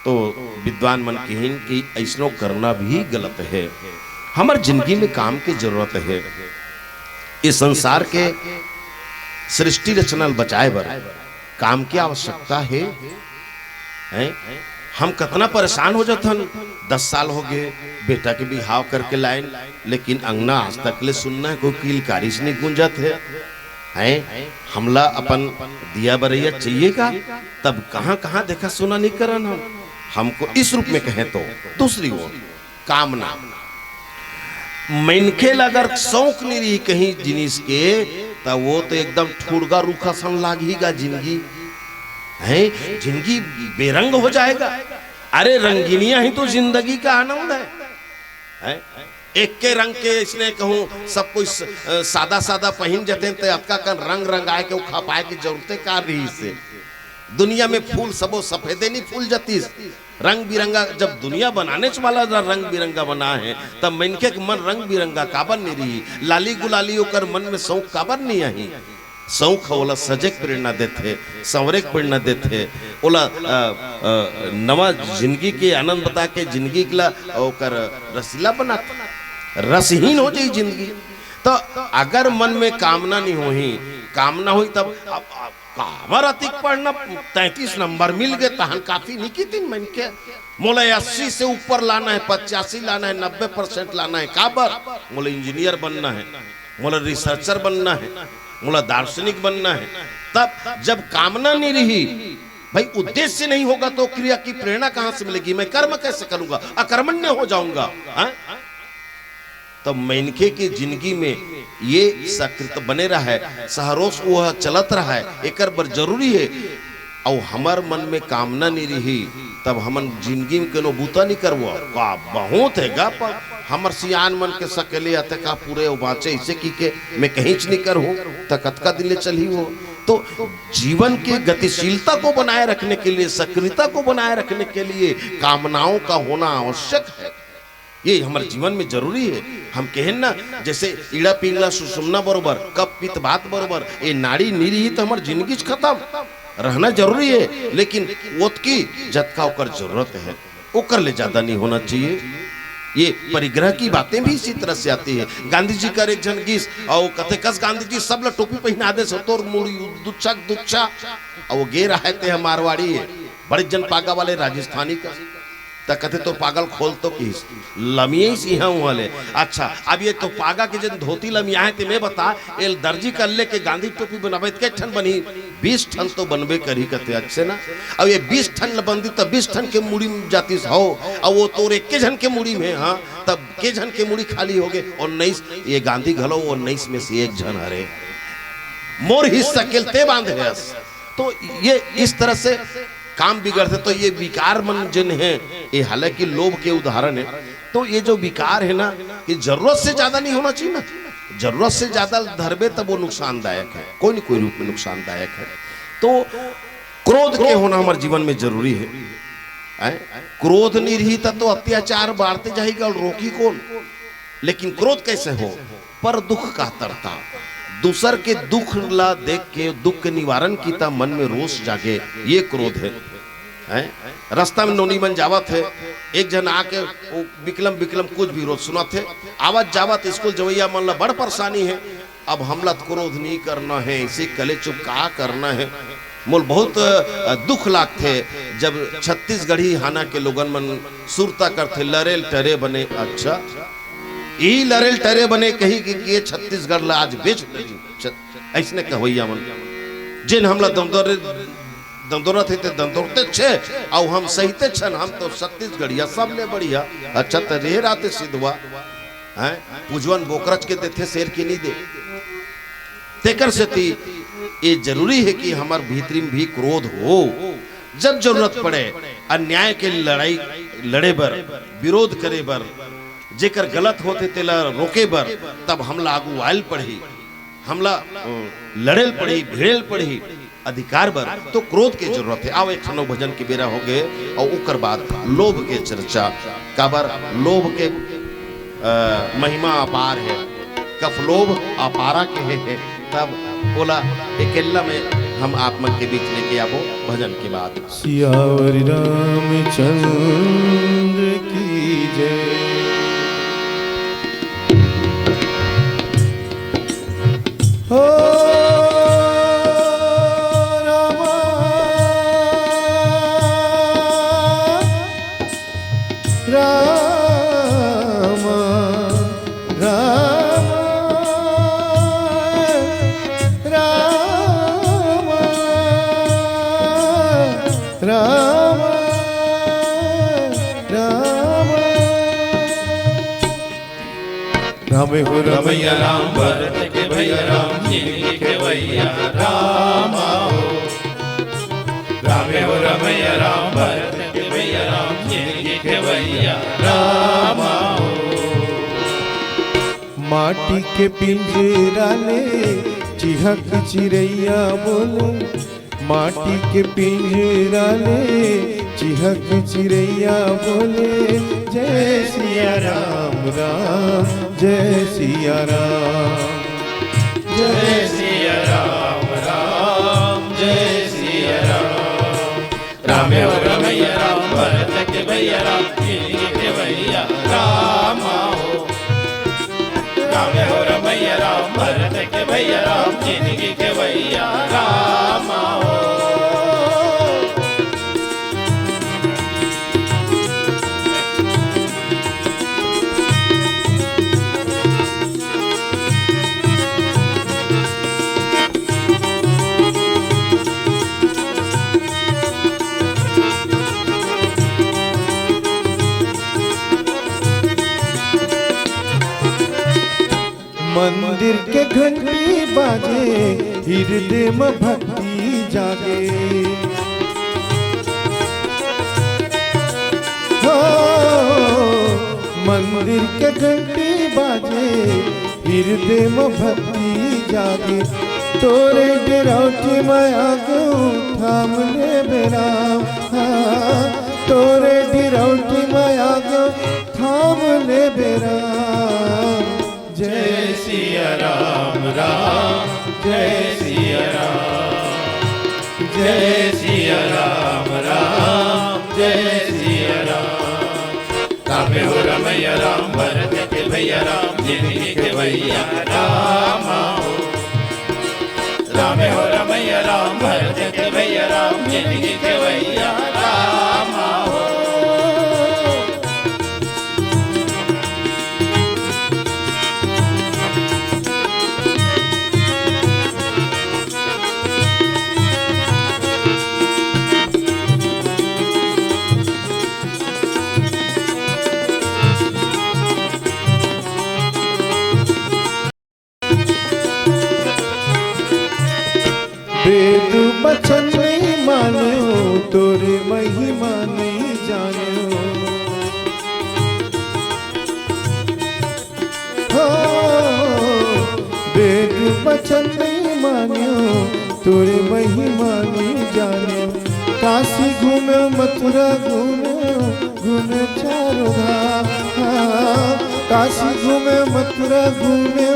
तो विद्वान मन कहिन कि ऐसनो करना भी गलत हे। हमर जिंदगी में काम के जरूरत हे। इस संसार के सृष्टि रचना ल बचाए बर काम के आवश्यकता हे। हैं? हम कतना परेशान हो जाथन, दस साल हो गए, बेटा के बिहाव करके लाइन, लेकिन अंगना आज तक ले सुन्ना हे, कोई किलकारी से नहीं गूंजत हे। हैं? हमला अपन दिया बरैया चाहिए का? तब कहाँ-कहाँ देखा सुना नहीं करन हम। हमको इस रूप में कहें तो, दूसरी ओर कामना। मनखे ला अगर शौक नहीं रही कहीं जिनिस के, त वो तो एकदम ठुड़गा रूखा सन लागही गा जिंदगी। हैं? जिंदगी बेरंग हो जाएगा। अरे, रंगीनिया ही तो जिंदगी का आनंद है। हैं? एक के रंग के, इसने कहूँ, सब कोई स-, अ, सादा सादा पहिन जथे, त अतका कन रंग रंगाए के, वो खपाए के जरूरते का रहिसे? दुनिया में फूल सबो सफेदे नहीं फूल जतिस। रंग बिरंगा, जब दुनिया बनानेच वाला ला रंग बिरंगा बना हे, तब मनखे के मन रंग बिरंगा काबर नहीं रही? लाली गुलाली ओकर मन में शौक काबर नहीं आही? शौक ह ओला सजे के प्रेरणा देथे, संवरे के प्रेरणा देथे, ओला, अ, अ, नवा जिंदगी के आनंद बता के जिंदगी ला ओकर रसीला बनाथे। रसहीन हो जाई जिंदगी। तो अगर मन में कामना नहीं होही, कामना होही तब अब, अब काबर अतिक पढ़ना, तैंतीस नंबर मिल गए तहन काफी नहीं कितिन मन के। मोला अस्सी से ऊपर लाना है, पचासी लाना है, नब्बे परसेंट लाना है। काबर? मोला इंजीनियर बनना है, मोला रिसर्चर बनना है, मोला दार्शनिक बनना है। तब जब कामना नहीं रही, भाई, उद्देश्य नहीं होगा तो क्रिया की प्रेरणा कहाँ से मिलेगी? मैं कर्म कैसे करूंगा? अकर्मण्य हो जाऊंगा। हाँ? तब मनखे के जिंदगी में ये सकृत बने रहय, सहरोस वो चलत रहय, एकर बर जरूरी हे। अउ हमर मन में कामना नहीं रही, तब हमन जिंदगी में कोनो बूता नहीं करबो। का बहुत हे गा, पर हमर सियान मन के सकेले अतका पूरे अउ बाँचे, इसे की के मैं कहींच नहीं करहूँ, त कतका दिन ले चलही वो। तो जीवन के गतिशीलता को बनाए रखने के लिए, सक्रियता को बनाए रखने के लिए कामनाओं का होना आवश्यक है। ये हमर जीवन में जरूरी है। हम कहेन ना, जैसे इड़ा पिंगला सुषुम्ना बरोबर, कफ पित्त वात बरोबर, ये नाड़ी नी रही त हमर जिंदगीच खतम। रहना जरूरी है, लेकिन ओतकी जतका ओकर जरूरत है, ओकर ले ज्यादा नहीं होना चाहिए। ये परिग्रह की बातें भी इसी तरह से आती है। गांधी जी कर एक झन गिस, अउ कथे, "कस गांधी जी, सब ला टोपी पहिना देस, तोर मुड़ी दुच्छा दुच्छा।" अउ वो गे रहय ते ह मारवाड़ी है, बड़े जन पागा वाले राजस्थानी का। त कथे, "तोर पागा ल खोल तो," किहिस, लमियइस इहां उहां ले। अच्छा, अब ये तो पागा के जन धोती लमियाहे ते में बता, एल दर्जी कर लेके गांधी टोपी बनाबे त के ठन बनही? बीस ठन तो बनबे करही कथे। अच्छे ना, अब ये बीस ठन ल बनदी त बीस ठन के मुड़ी में जातिस हो, अब वो तोर एक के झन के मुड़ी में, हाँ, तब के झन के मुड़ी खाली होगे? उन्नीस, ये गांधी घलो उन्नीस में से एक झन हरे। मोर हिस्सा के ल ते बांधे हस। तो ये इस तरह से काम बिगड़थे। तो ये विकार मन जिन हे, ये हालांकि लोभ के उदाहरण है, तो ये जो विकार है ना, ये जरूरत से ज्यादा नहीं होना चाहिए ना। जरूरत से ज्यादा धरबे तब वो नुकसानदायक है, कोई न कोई रूप में नुकसानदायक है। तो क्रोध के होना हमारे जीवन में जरूरी है। हैं? क्रोध नहीं रही तब तो अत्याचार बाढ़ते जाएगा और रोकी कौन? लेकिन क्रोध कैसे हो? पर दुख कातरता, दूसर के दुख ला देख के दुख के निवारण कीता मन में रोष जागे, ये क्रोध है। हैं? रास्ता में नोनी मन जावत है, एक झन आके वो बिकलम बिकलम कुछ भी रोज सुनाथे, आवत जावत स्कूल जवैया मन ला बड़ परेशानी है। अब हमला तो क्रोध नहीं करना है, इसे कले चुप का करना है। मोल बहुत, अ, दुख लागथे, जब छत्तीसगढ़ी हाना के लोगन मन सुरता करथे, "लरेल टरे बने।" अच्छा, ई लरेल टरे बने कही कि, कि ये छत्तीसगढ़ ला आज बेच डरी। छ-, ऐसने कहवैया मन, जिन हमला दंदोरे दंदोरत हे ते दंदोरते छे, अउ हम सहिते छन, हम तो छत्तीसगढ़िया सबले बढ़िया। अच्छा, त रेहे राते सिधवा, हैं? पूजवन बोकरच के देथे, शेर के नहीं दे। तेकर सेती ये जरूरी है कि हमर भीतरी में भी क्रोध हो। जब जरूरत पड़े अन्याय के लड़ाई लड़े बर, विरोध करे बर, जेकर गलत होथे तेला रोके बर, तब हमला आगू आयल पड़ही। हमला, अ, लड़ेल पड़ही, भिड़ेल पड़ही अधिकार बर, तो क्रोध के जरूरत है। आओ, एक ठन अउ भजन के बेरा हो गए और ओकर बाद लोभ के चर्चा, काबर लोभ के, अ, महिमा अपार है। कफ लोभ अपारा के है, है, तब ओला एकेल्ला में हम आप मन के बीच लेके आबो भजन के बाद। सियावर रामचंद्र की जय। हो रामा, रामा, रामा, रामा, रामा, रामा। राम हो रमैया राम, भरत के भैया राम, जिनगी खेवैया राम हो। राम हो रमैया राम, भरत के भैया राम, जिनगी खेवैया राम हो। माटी के पिंजरा ले चिहक चिरैया बोले, माटी के पिंजरा ले चिहक चिरैया बोले, जय सिया राम राम, जय सिया राम, जय सिया राम राम, जय सिया राम। राम हो रमैया राम, भरत के भैया राम, जिनगी के भैया राम हो। राम हो रमैया राम, भरत के भैया राम, जिनगी के भैया राम हो। मंदिर के घंटी बाजे, हिरदे म भक्ति जागे। हो, मंदिर के घंटी बाजे, हिरदे म भक्ति जागे। तोरे डेरौटी म आगू थाम लेबे राम, हाँ, तोरे डिरौटी म आगेंव, थाम ले बेरा। जय सिया राम, राम, जय सिया राम, जय सिया राम, राम, जय सिया राम। रामे हो रमैया राम, भरत के भैया राम, जिंदगी के भैया राम हो। रामे हो रमैया राम, भरत के भैया राम, जिंदगी के भैया राम हो। वेद वचन नहीं मान्यो, तोरे महिमा नहीं जान्यो। हो, वेद वचन नहीं मान्यो, तोरे महिमा नहीं जान्यो। काशी घूमे, मथुरा घूमे, घूमे चारों धाम। काशी घूमे, मथुरा घूमे,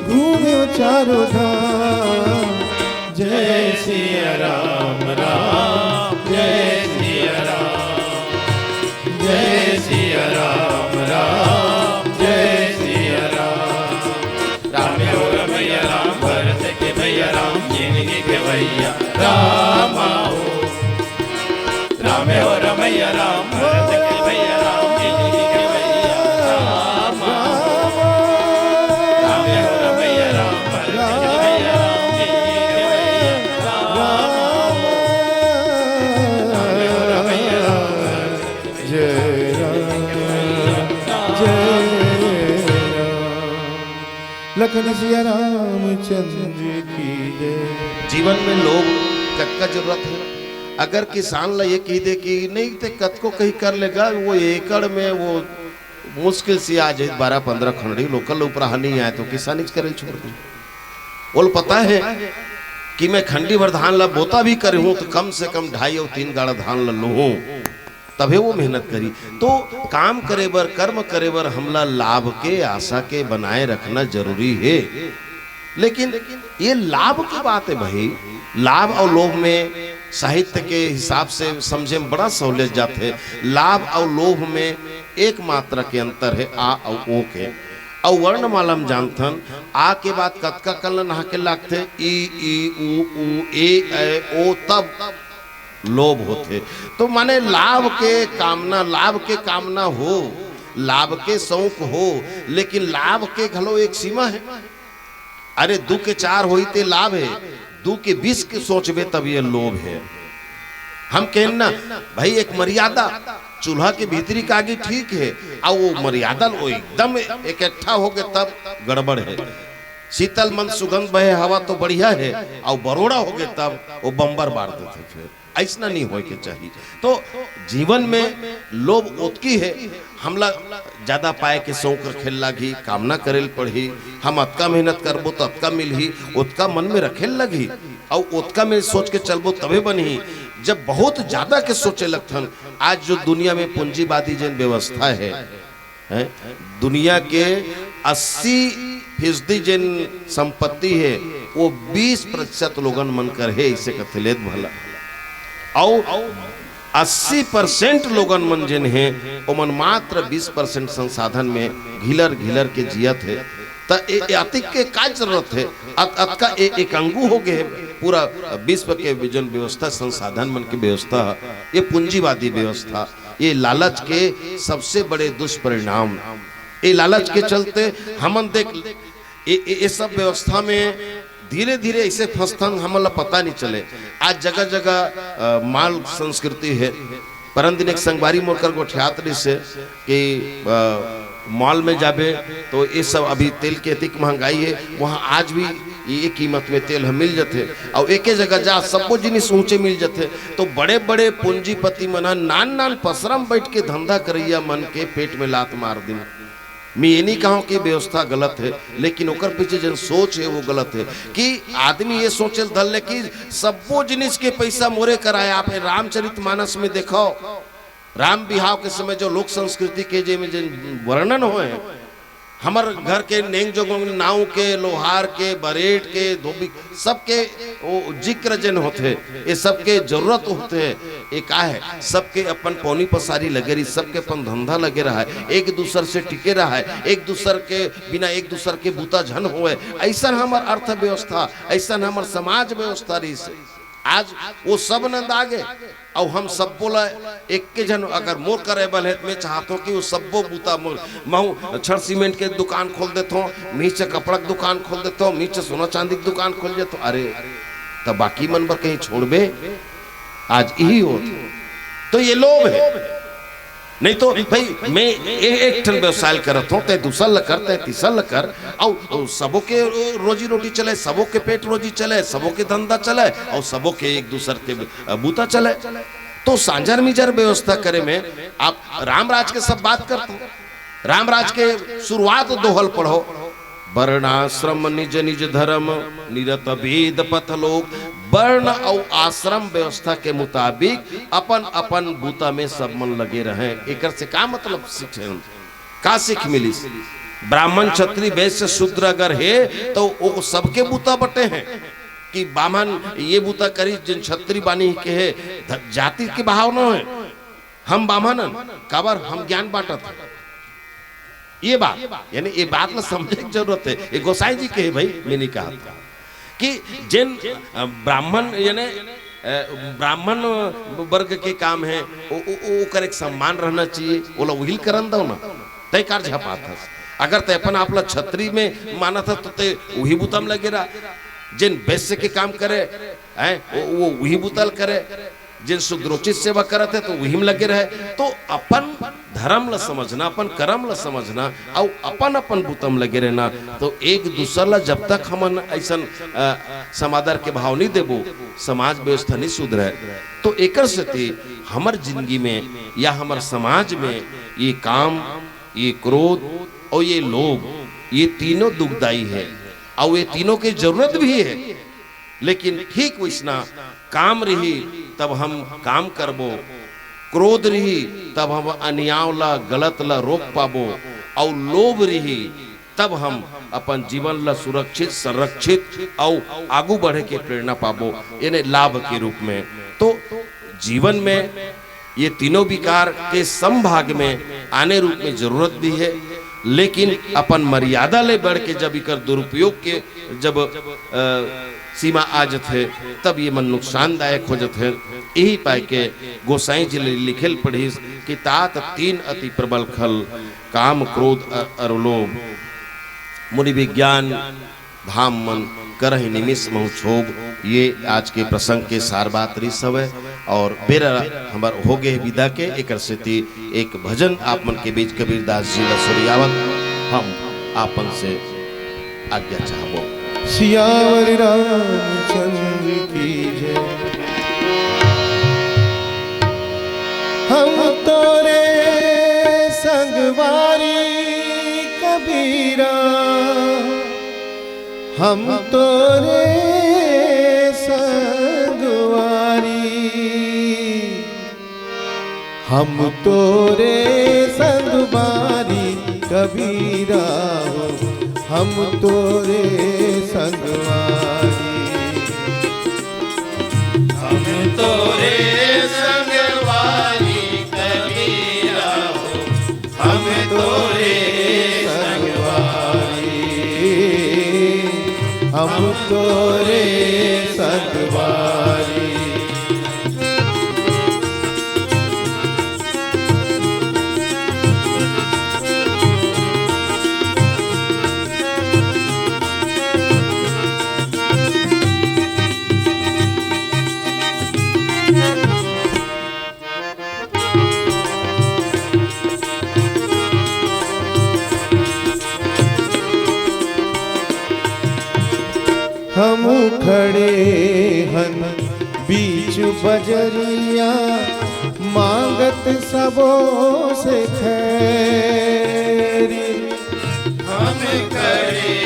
घूमे चारों धाम। जय सिया राम, राम, जय सिया राम, जय सिया राम, राम, जय सिया राम। रामे हो रमैया राम, भरत के भैया राम, जिंदगी के भैया राम हो। रामे हो रमैया राम, भरत के भैया राम, जिंदगी के भैया राम हो। रामे हो रमैया राम, भरत के भैया राम, जिंदगी के भैया राम हो। रामे हो रमैया राम, भरत के जय राम, जय राम। लखन सिया रामचंद्र की जय। जीवन में लोभ कतका जरूरत हे? अगर किसान ला ये कहि दे कि नहीं ते कतको कहीं कर लेगा, वो एकड़ में वो मुश्किल से आ जाए बारह पन्द्रह खंडी, लोकल ऊपर हानि आए तो किसानी करे छोड़ दे। ओला पता हे कि मैं खंडी भर धान ला बोता भी करे हूँ तो कम से कम ढाई और तीन गाड़ा धान ला लूहूँ। तभे वो मेहनत करी। तो काम करे बर, कर्म करे बर हमला लाभ के आशा के बनाए रखना जरूरी हे। लेकिन ये लाभ के बात हे भाई, लाभ अउ लोभ में साहित्य के हिसाब से समझे में बड़ा सहूलियत जात हे। लाभ अउ लोभ में एक मात्रा के अंतर हे, आ अउ ओ के। अउ वर्णमाला में जानथन, आ के बाद कतका कन ल नहा के लागथे, ई, ई, ऊ, ऊ, ए, ऐ, ओ, तब लोभ होथे। तो माने लाभ के कामना, लाभ के कामना हो, लाभ के शौक हो, लेकिन लाभ के घलो एक सीमा हे। अरे, दू के चार होई ते लाभ हे, दू के बीस के सोचबे तब ये लोभ हे। हम कहेन ना भाई, एक मर्यादा, चूल्हा के भीतरी का आगी ठीक हे, आ वो मर्यादा वो एकदम इकट्ठा होगे तब गड़बड़ हे। शीतल मंद सुगंध बहे हवा तो बढ़िया हे, अउ बरोड़ा होगे तब वो बम्बर बार देथे। फिर अइसना नहीं होए के चाहिए। तो जीवन में लोभ ओतकी हे, हमला ज्यादा पाए के शौक रखेल लागही, कामना करेल पड़ही, हम अतका मेहनत करबो तो अतका मिलही, ओतका मन में रखेल लगही, अउ ओतका में सोच के चलबो तबे बनही। जब बहुत ज्यादा के सोचे लगथन, आज जो दुनिया में पूंजीवादी जेन व्यवस्था हे, हैं? दुनिया के अस्सी फीसदी जेन संपत्ति हे, वो बीस प्रतिशत लोगन मन कर हे, इसे कथे लेत भला। अउ अस्सी परसेंट लोगन मन जेन हे, ओमन मात्र बीस परसेंट संसाधन में घिलर घिलर के जियत हे। त ए, ए अतिक के का जरूरत हे? अत-, अतका ए, एक अंगू हो गए हे, पूरा विश्व के विजन व्यवस्था, संसाधन मन के व्यवस्था, ये पूंजीवादी व्यवस्था। ये लालच के सबसे बड़े दुष्परिणाम। ये लालच के चलते हमन देख, ये, ये, ये सब व्यवस्था में धीरे-धीरे ऐसे फंसथन, हमन ला पता नहीं चले। आज जगह-जगह, अ, mall संस्कृति हे। परन दिन एक संगवारी मोर कर गोठियात रहिस हे कि, अ, mall में जाबे तो ये सब, अभी तेल के अतिक महंगाई हे, वहाँ आज भी ये कीमत में तेल ह मिल जथे। अउ एके जगह जा, सब्बो जिनिस ऊंचे मिल जथे। तो बड़े-बड़े पूंजीपति मन ह नान-नान पसरा म बैठ के धंधा करइया मन के पेट में लात मार दिन। मैं ये नहीं कहूँ कि व्यवस्था गलत हे, लेकिन ओकर पीछे जन सोच हे वो गलत हे। कि आदमी ये सोचे ल धर ले कि सब्बो जिनिस के पैसा मोरे कराए। आप रामचरित मानस में देखो, राम बिहाव के समय जो लोक संस्कृति के जे में जेन वर्णन होए हे, हमर घर के नेंग जोगोंग, नाऊ के, लोहार के, बरेठ के, धोबी, सबके वो जिक्र जेन होथे, ये सबके जरूरत होथे। ये का हे, सबके अपन पौनी पसारी लगे रही, सबके अपन धंधा लगे रहा हे, एक दूसर से टिके रहा हे, एक दूसर के बिना एक दूसर के बूता झन होए। ऐसन हमर अर्थव्यवस्था, ऐसन हमर समाज व्यवस्था रही से आज वो सब नंदा गे। अउ हम सब्बो ला एक के झन अगर मोर करे बल हे, त मैं चाहत हूँ कि वो सब्बो बूता मोर, महू छड़ सीमेंट के दुकान खोल देत हूँ, मीच कपड़ा के दुकान खोल देत हूँ, मीच सोना चांदी के दुकान खोल देत हूँ। अरे, त बाकी मन बर कहीं छोड़बे? आज यही होत। तो ये लोभ हे। नहीं तो भाई, मैं ए-, एक ठन व्यवसाय करत हूँ, तै दूसर ल कर, तै तीसर ल कर, अउ, अउ सबो के रोजी रोटी चले, सबो के पेट रोजी चले, सबो के धंधा चले, अउ सबो के एक दूसर के, अ, बूता चले। तो सांझर मिजर व्यवस्था करे में आप रामराज के सब बात करते हो। रामराज के शुरुआत दोहल पढ़ो, वर्णाश्रम निज निज धर्म, निरत भेद पथ लोक। वर्ण अउ आश्रम व्यवस्था के मुताबिक अपन अपन बूता में सब मन लगे रहें। एकर से का मतलब सीखे हम? का सीख मिलिस? ब्राह्मण, क्षत्रिय, वैश्य, शूद्र अगर हे, तो वो सबके बूता बटे हैं कि ब्राह्मण ये बूता करी, जिन क्षत्रिय बानी के हे, ध-, जाति के भाव न है। हम ब्राह्मण हन, काबर हम ज्ञान बांटत हन। ये बात, यानी ये बात ला समझे के जरूरत है। ये गोसाई जी के है भाई, मैं नहीं कहा था कि जिन, अ, ब्राह्मण, यानी, अ, ब्राह्मण वर्ग के काम है, ओ, ओ, ओ, ओकर एक सम्मान रहना चाहिए, ओला उहिल करन दो ना। तय कार झपात हस। अगर तय अपन आप ला छतरी में मानत हस, तो तय उही बुता म लगे रहा। जिन वैश्य के काम करे, हैं, वो, वो उही बुता ल करे। जिन शूद्रोचित सेवा करत है, तो उही म लगे रहे। तो अपन धर्म ला समझना, अपन करम ला समझना, अउ अपन अपन बुता म लगे रहना। तो एक दूसर ला जब तक हमन ऐसन, अ, समादर के भाव नहीं देबो, समाज व्यवस्था नहीं सुधरे। तो एकर सेती हमर जिंदगी में या हमर समाज में ये काम, ये क्रोध और ये लोभ, ये तीनों दुखदाई है, और ये तीनों के जरूरत भी है। लेकिन ठीक वैसना काम रही, तब हम काम करबो, क्रोध रही, तब हम अन्याय ला, गलत ला रोक पाबो, और लोभ रही, तब हम अपन जीवन ला सुरक्षित, संरक्षित और आगू बढ़े के प्रेरणा पाबो, यानी लाभ के रूप में। तो जीवन में ये तीनों विकार के समभाग में आने रूप में जरूरत भी है, लेकिन अपन मर्यादा ले बढ़ के जब इकर दुरुपयोग के जब, अ, सीमा आ जथे, तब ये मन नुकसानदायक हो जथे। यही पाए के गोसाई जी ले लिखेल पढ़िस कि तात तीन अति प्रबल खल, काम, क्रोध अ-, अरु लोभ। मुनि विज्ञान धाम मन करहि निमिष महु क्षोभ। ये आज के प्रसंग के सार बात रिस हवय और बेरा हमर हो गए विदा के। एकर सेती एक भजन आप मन के बीच कबीरदास जी ला सुरियावत हम आप मन से आज्ञा चाहबो। सियावर रामचंद्र की जय। हम तोरे संगवारी कबीरा, हम तोरे संगवारी, हम तोरे संगवारी कबीरा हो, हम तोरे संगवारी। हम तोरे संगवारी कबीरा हो, हम तोरे संगवारी, हम तोरे संगवारी। हम खड़े हन बीच बजरिया, मांगत सबो से खैरी। हम खड़े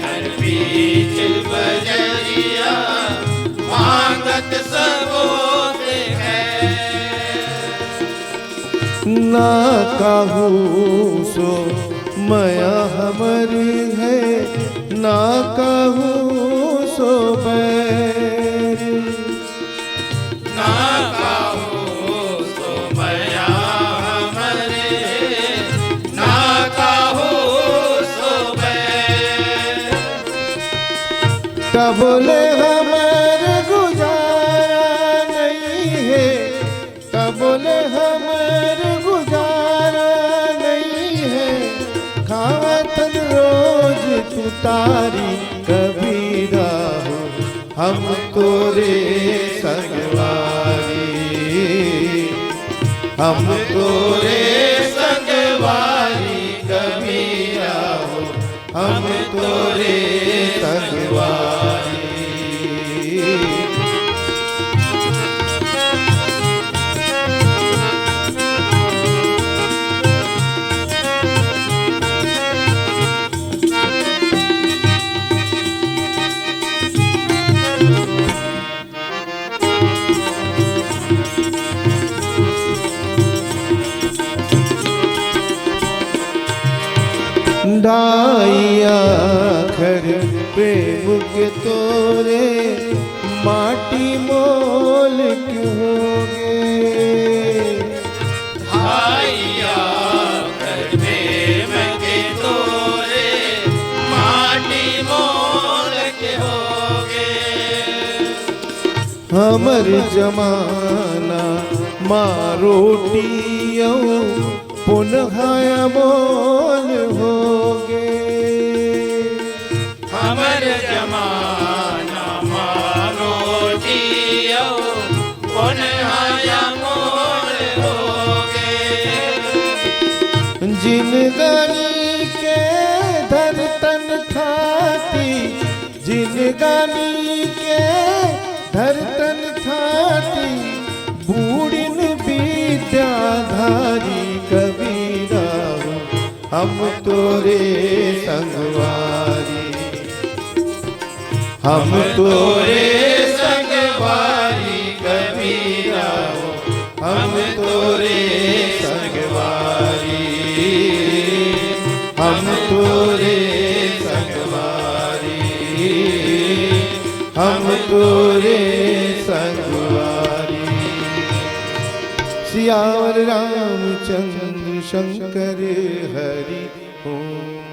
हन बीच बजरिया, मांगत सबो से खैरी। ना काहू सो मया हमर हे, ना काहू सो बैर। ना काहू सो मया हमर हे, ना काहू सो बैर। तबो ले हमर गुजारा नइ हे, तबो ले हमर गुजारा नइ हे, खावत हन रोज तुतारी कबीरा हो, हम तोरे संगवारी, हम तोरे संगवारी कबीरा हो, हम तोरे संगवारी। ढाई आखर प्रेम के तोरे माटी मोल के होगे। ढाई आखर प्रेम के तोरे माटी मोल के होगे। हमर जमाना मा रोटी अउ पुनहा अमोल होगे। हमर जमाना मा रोटी अउ पुनहा अमोल होगे। जिनगानी के धरतन खाती, जिनगानी के धरतन खाती, बूढ़िन विद्याधारी कबीरा हो, हम तोरे संगवारी, हम तोरे संगवारी कबीरा हो, हम तोरे संगवारी, हम तोरे संगवारी, हम तोरे संगवारी। सियावर रामचंद्र शंकर हरि ओम।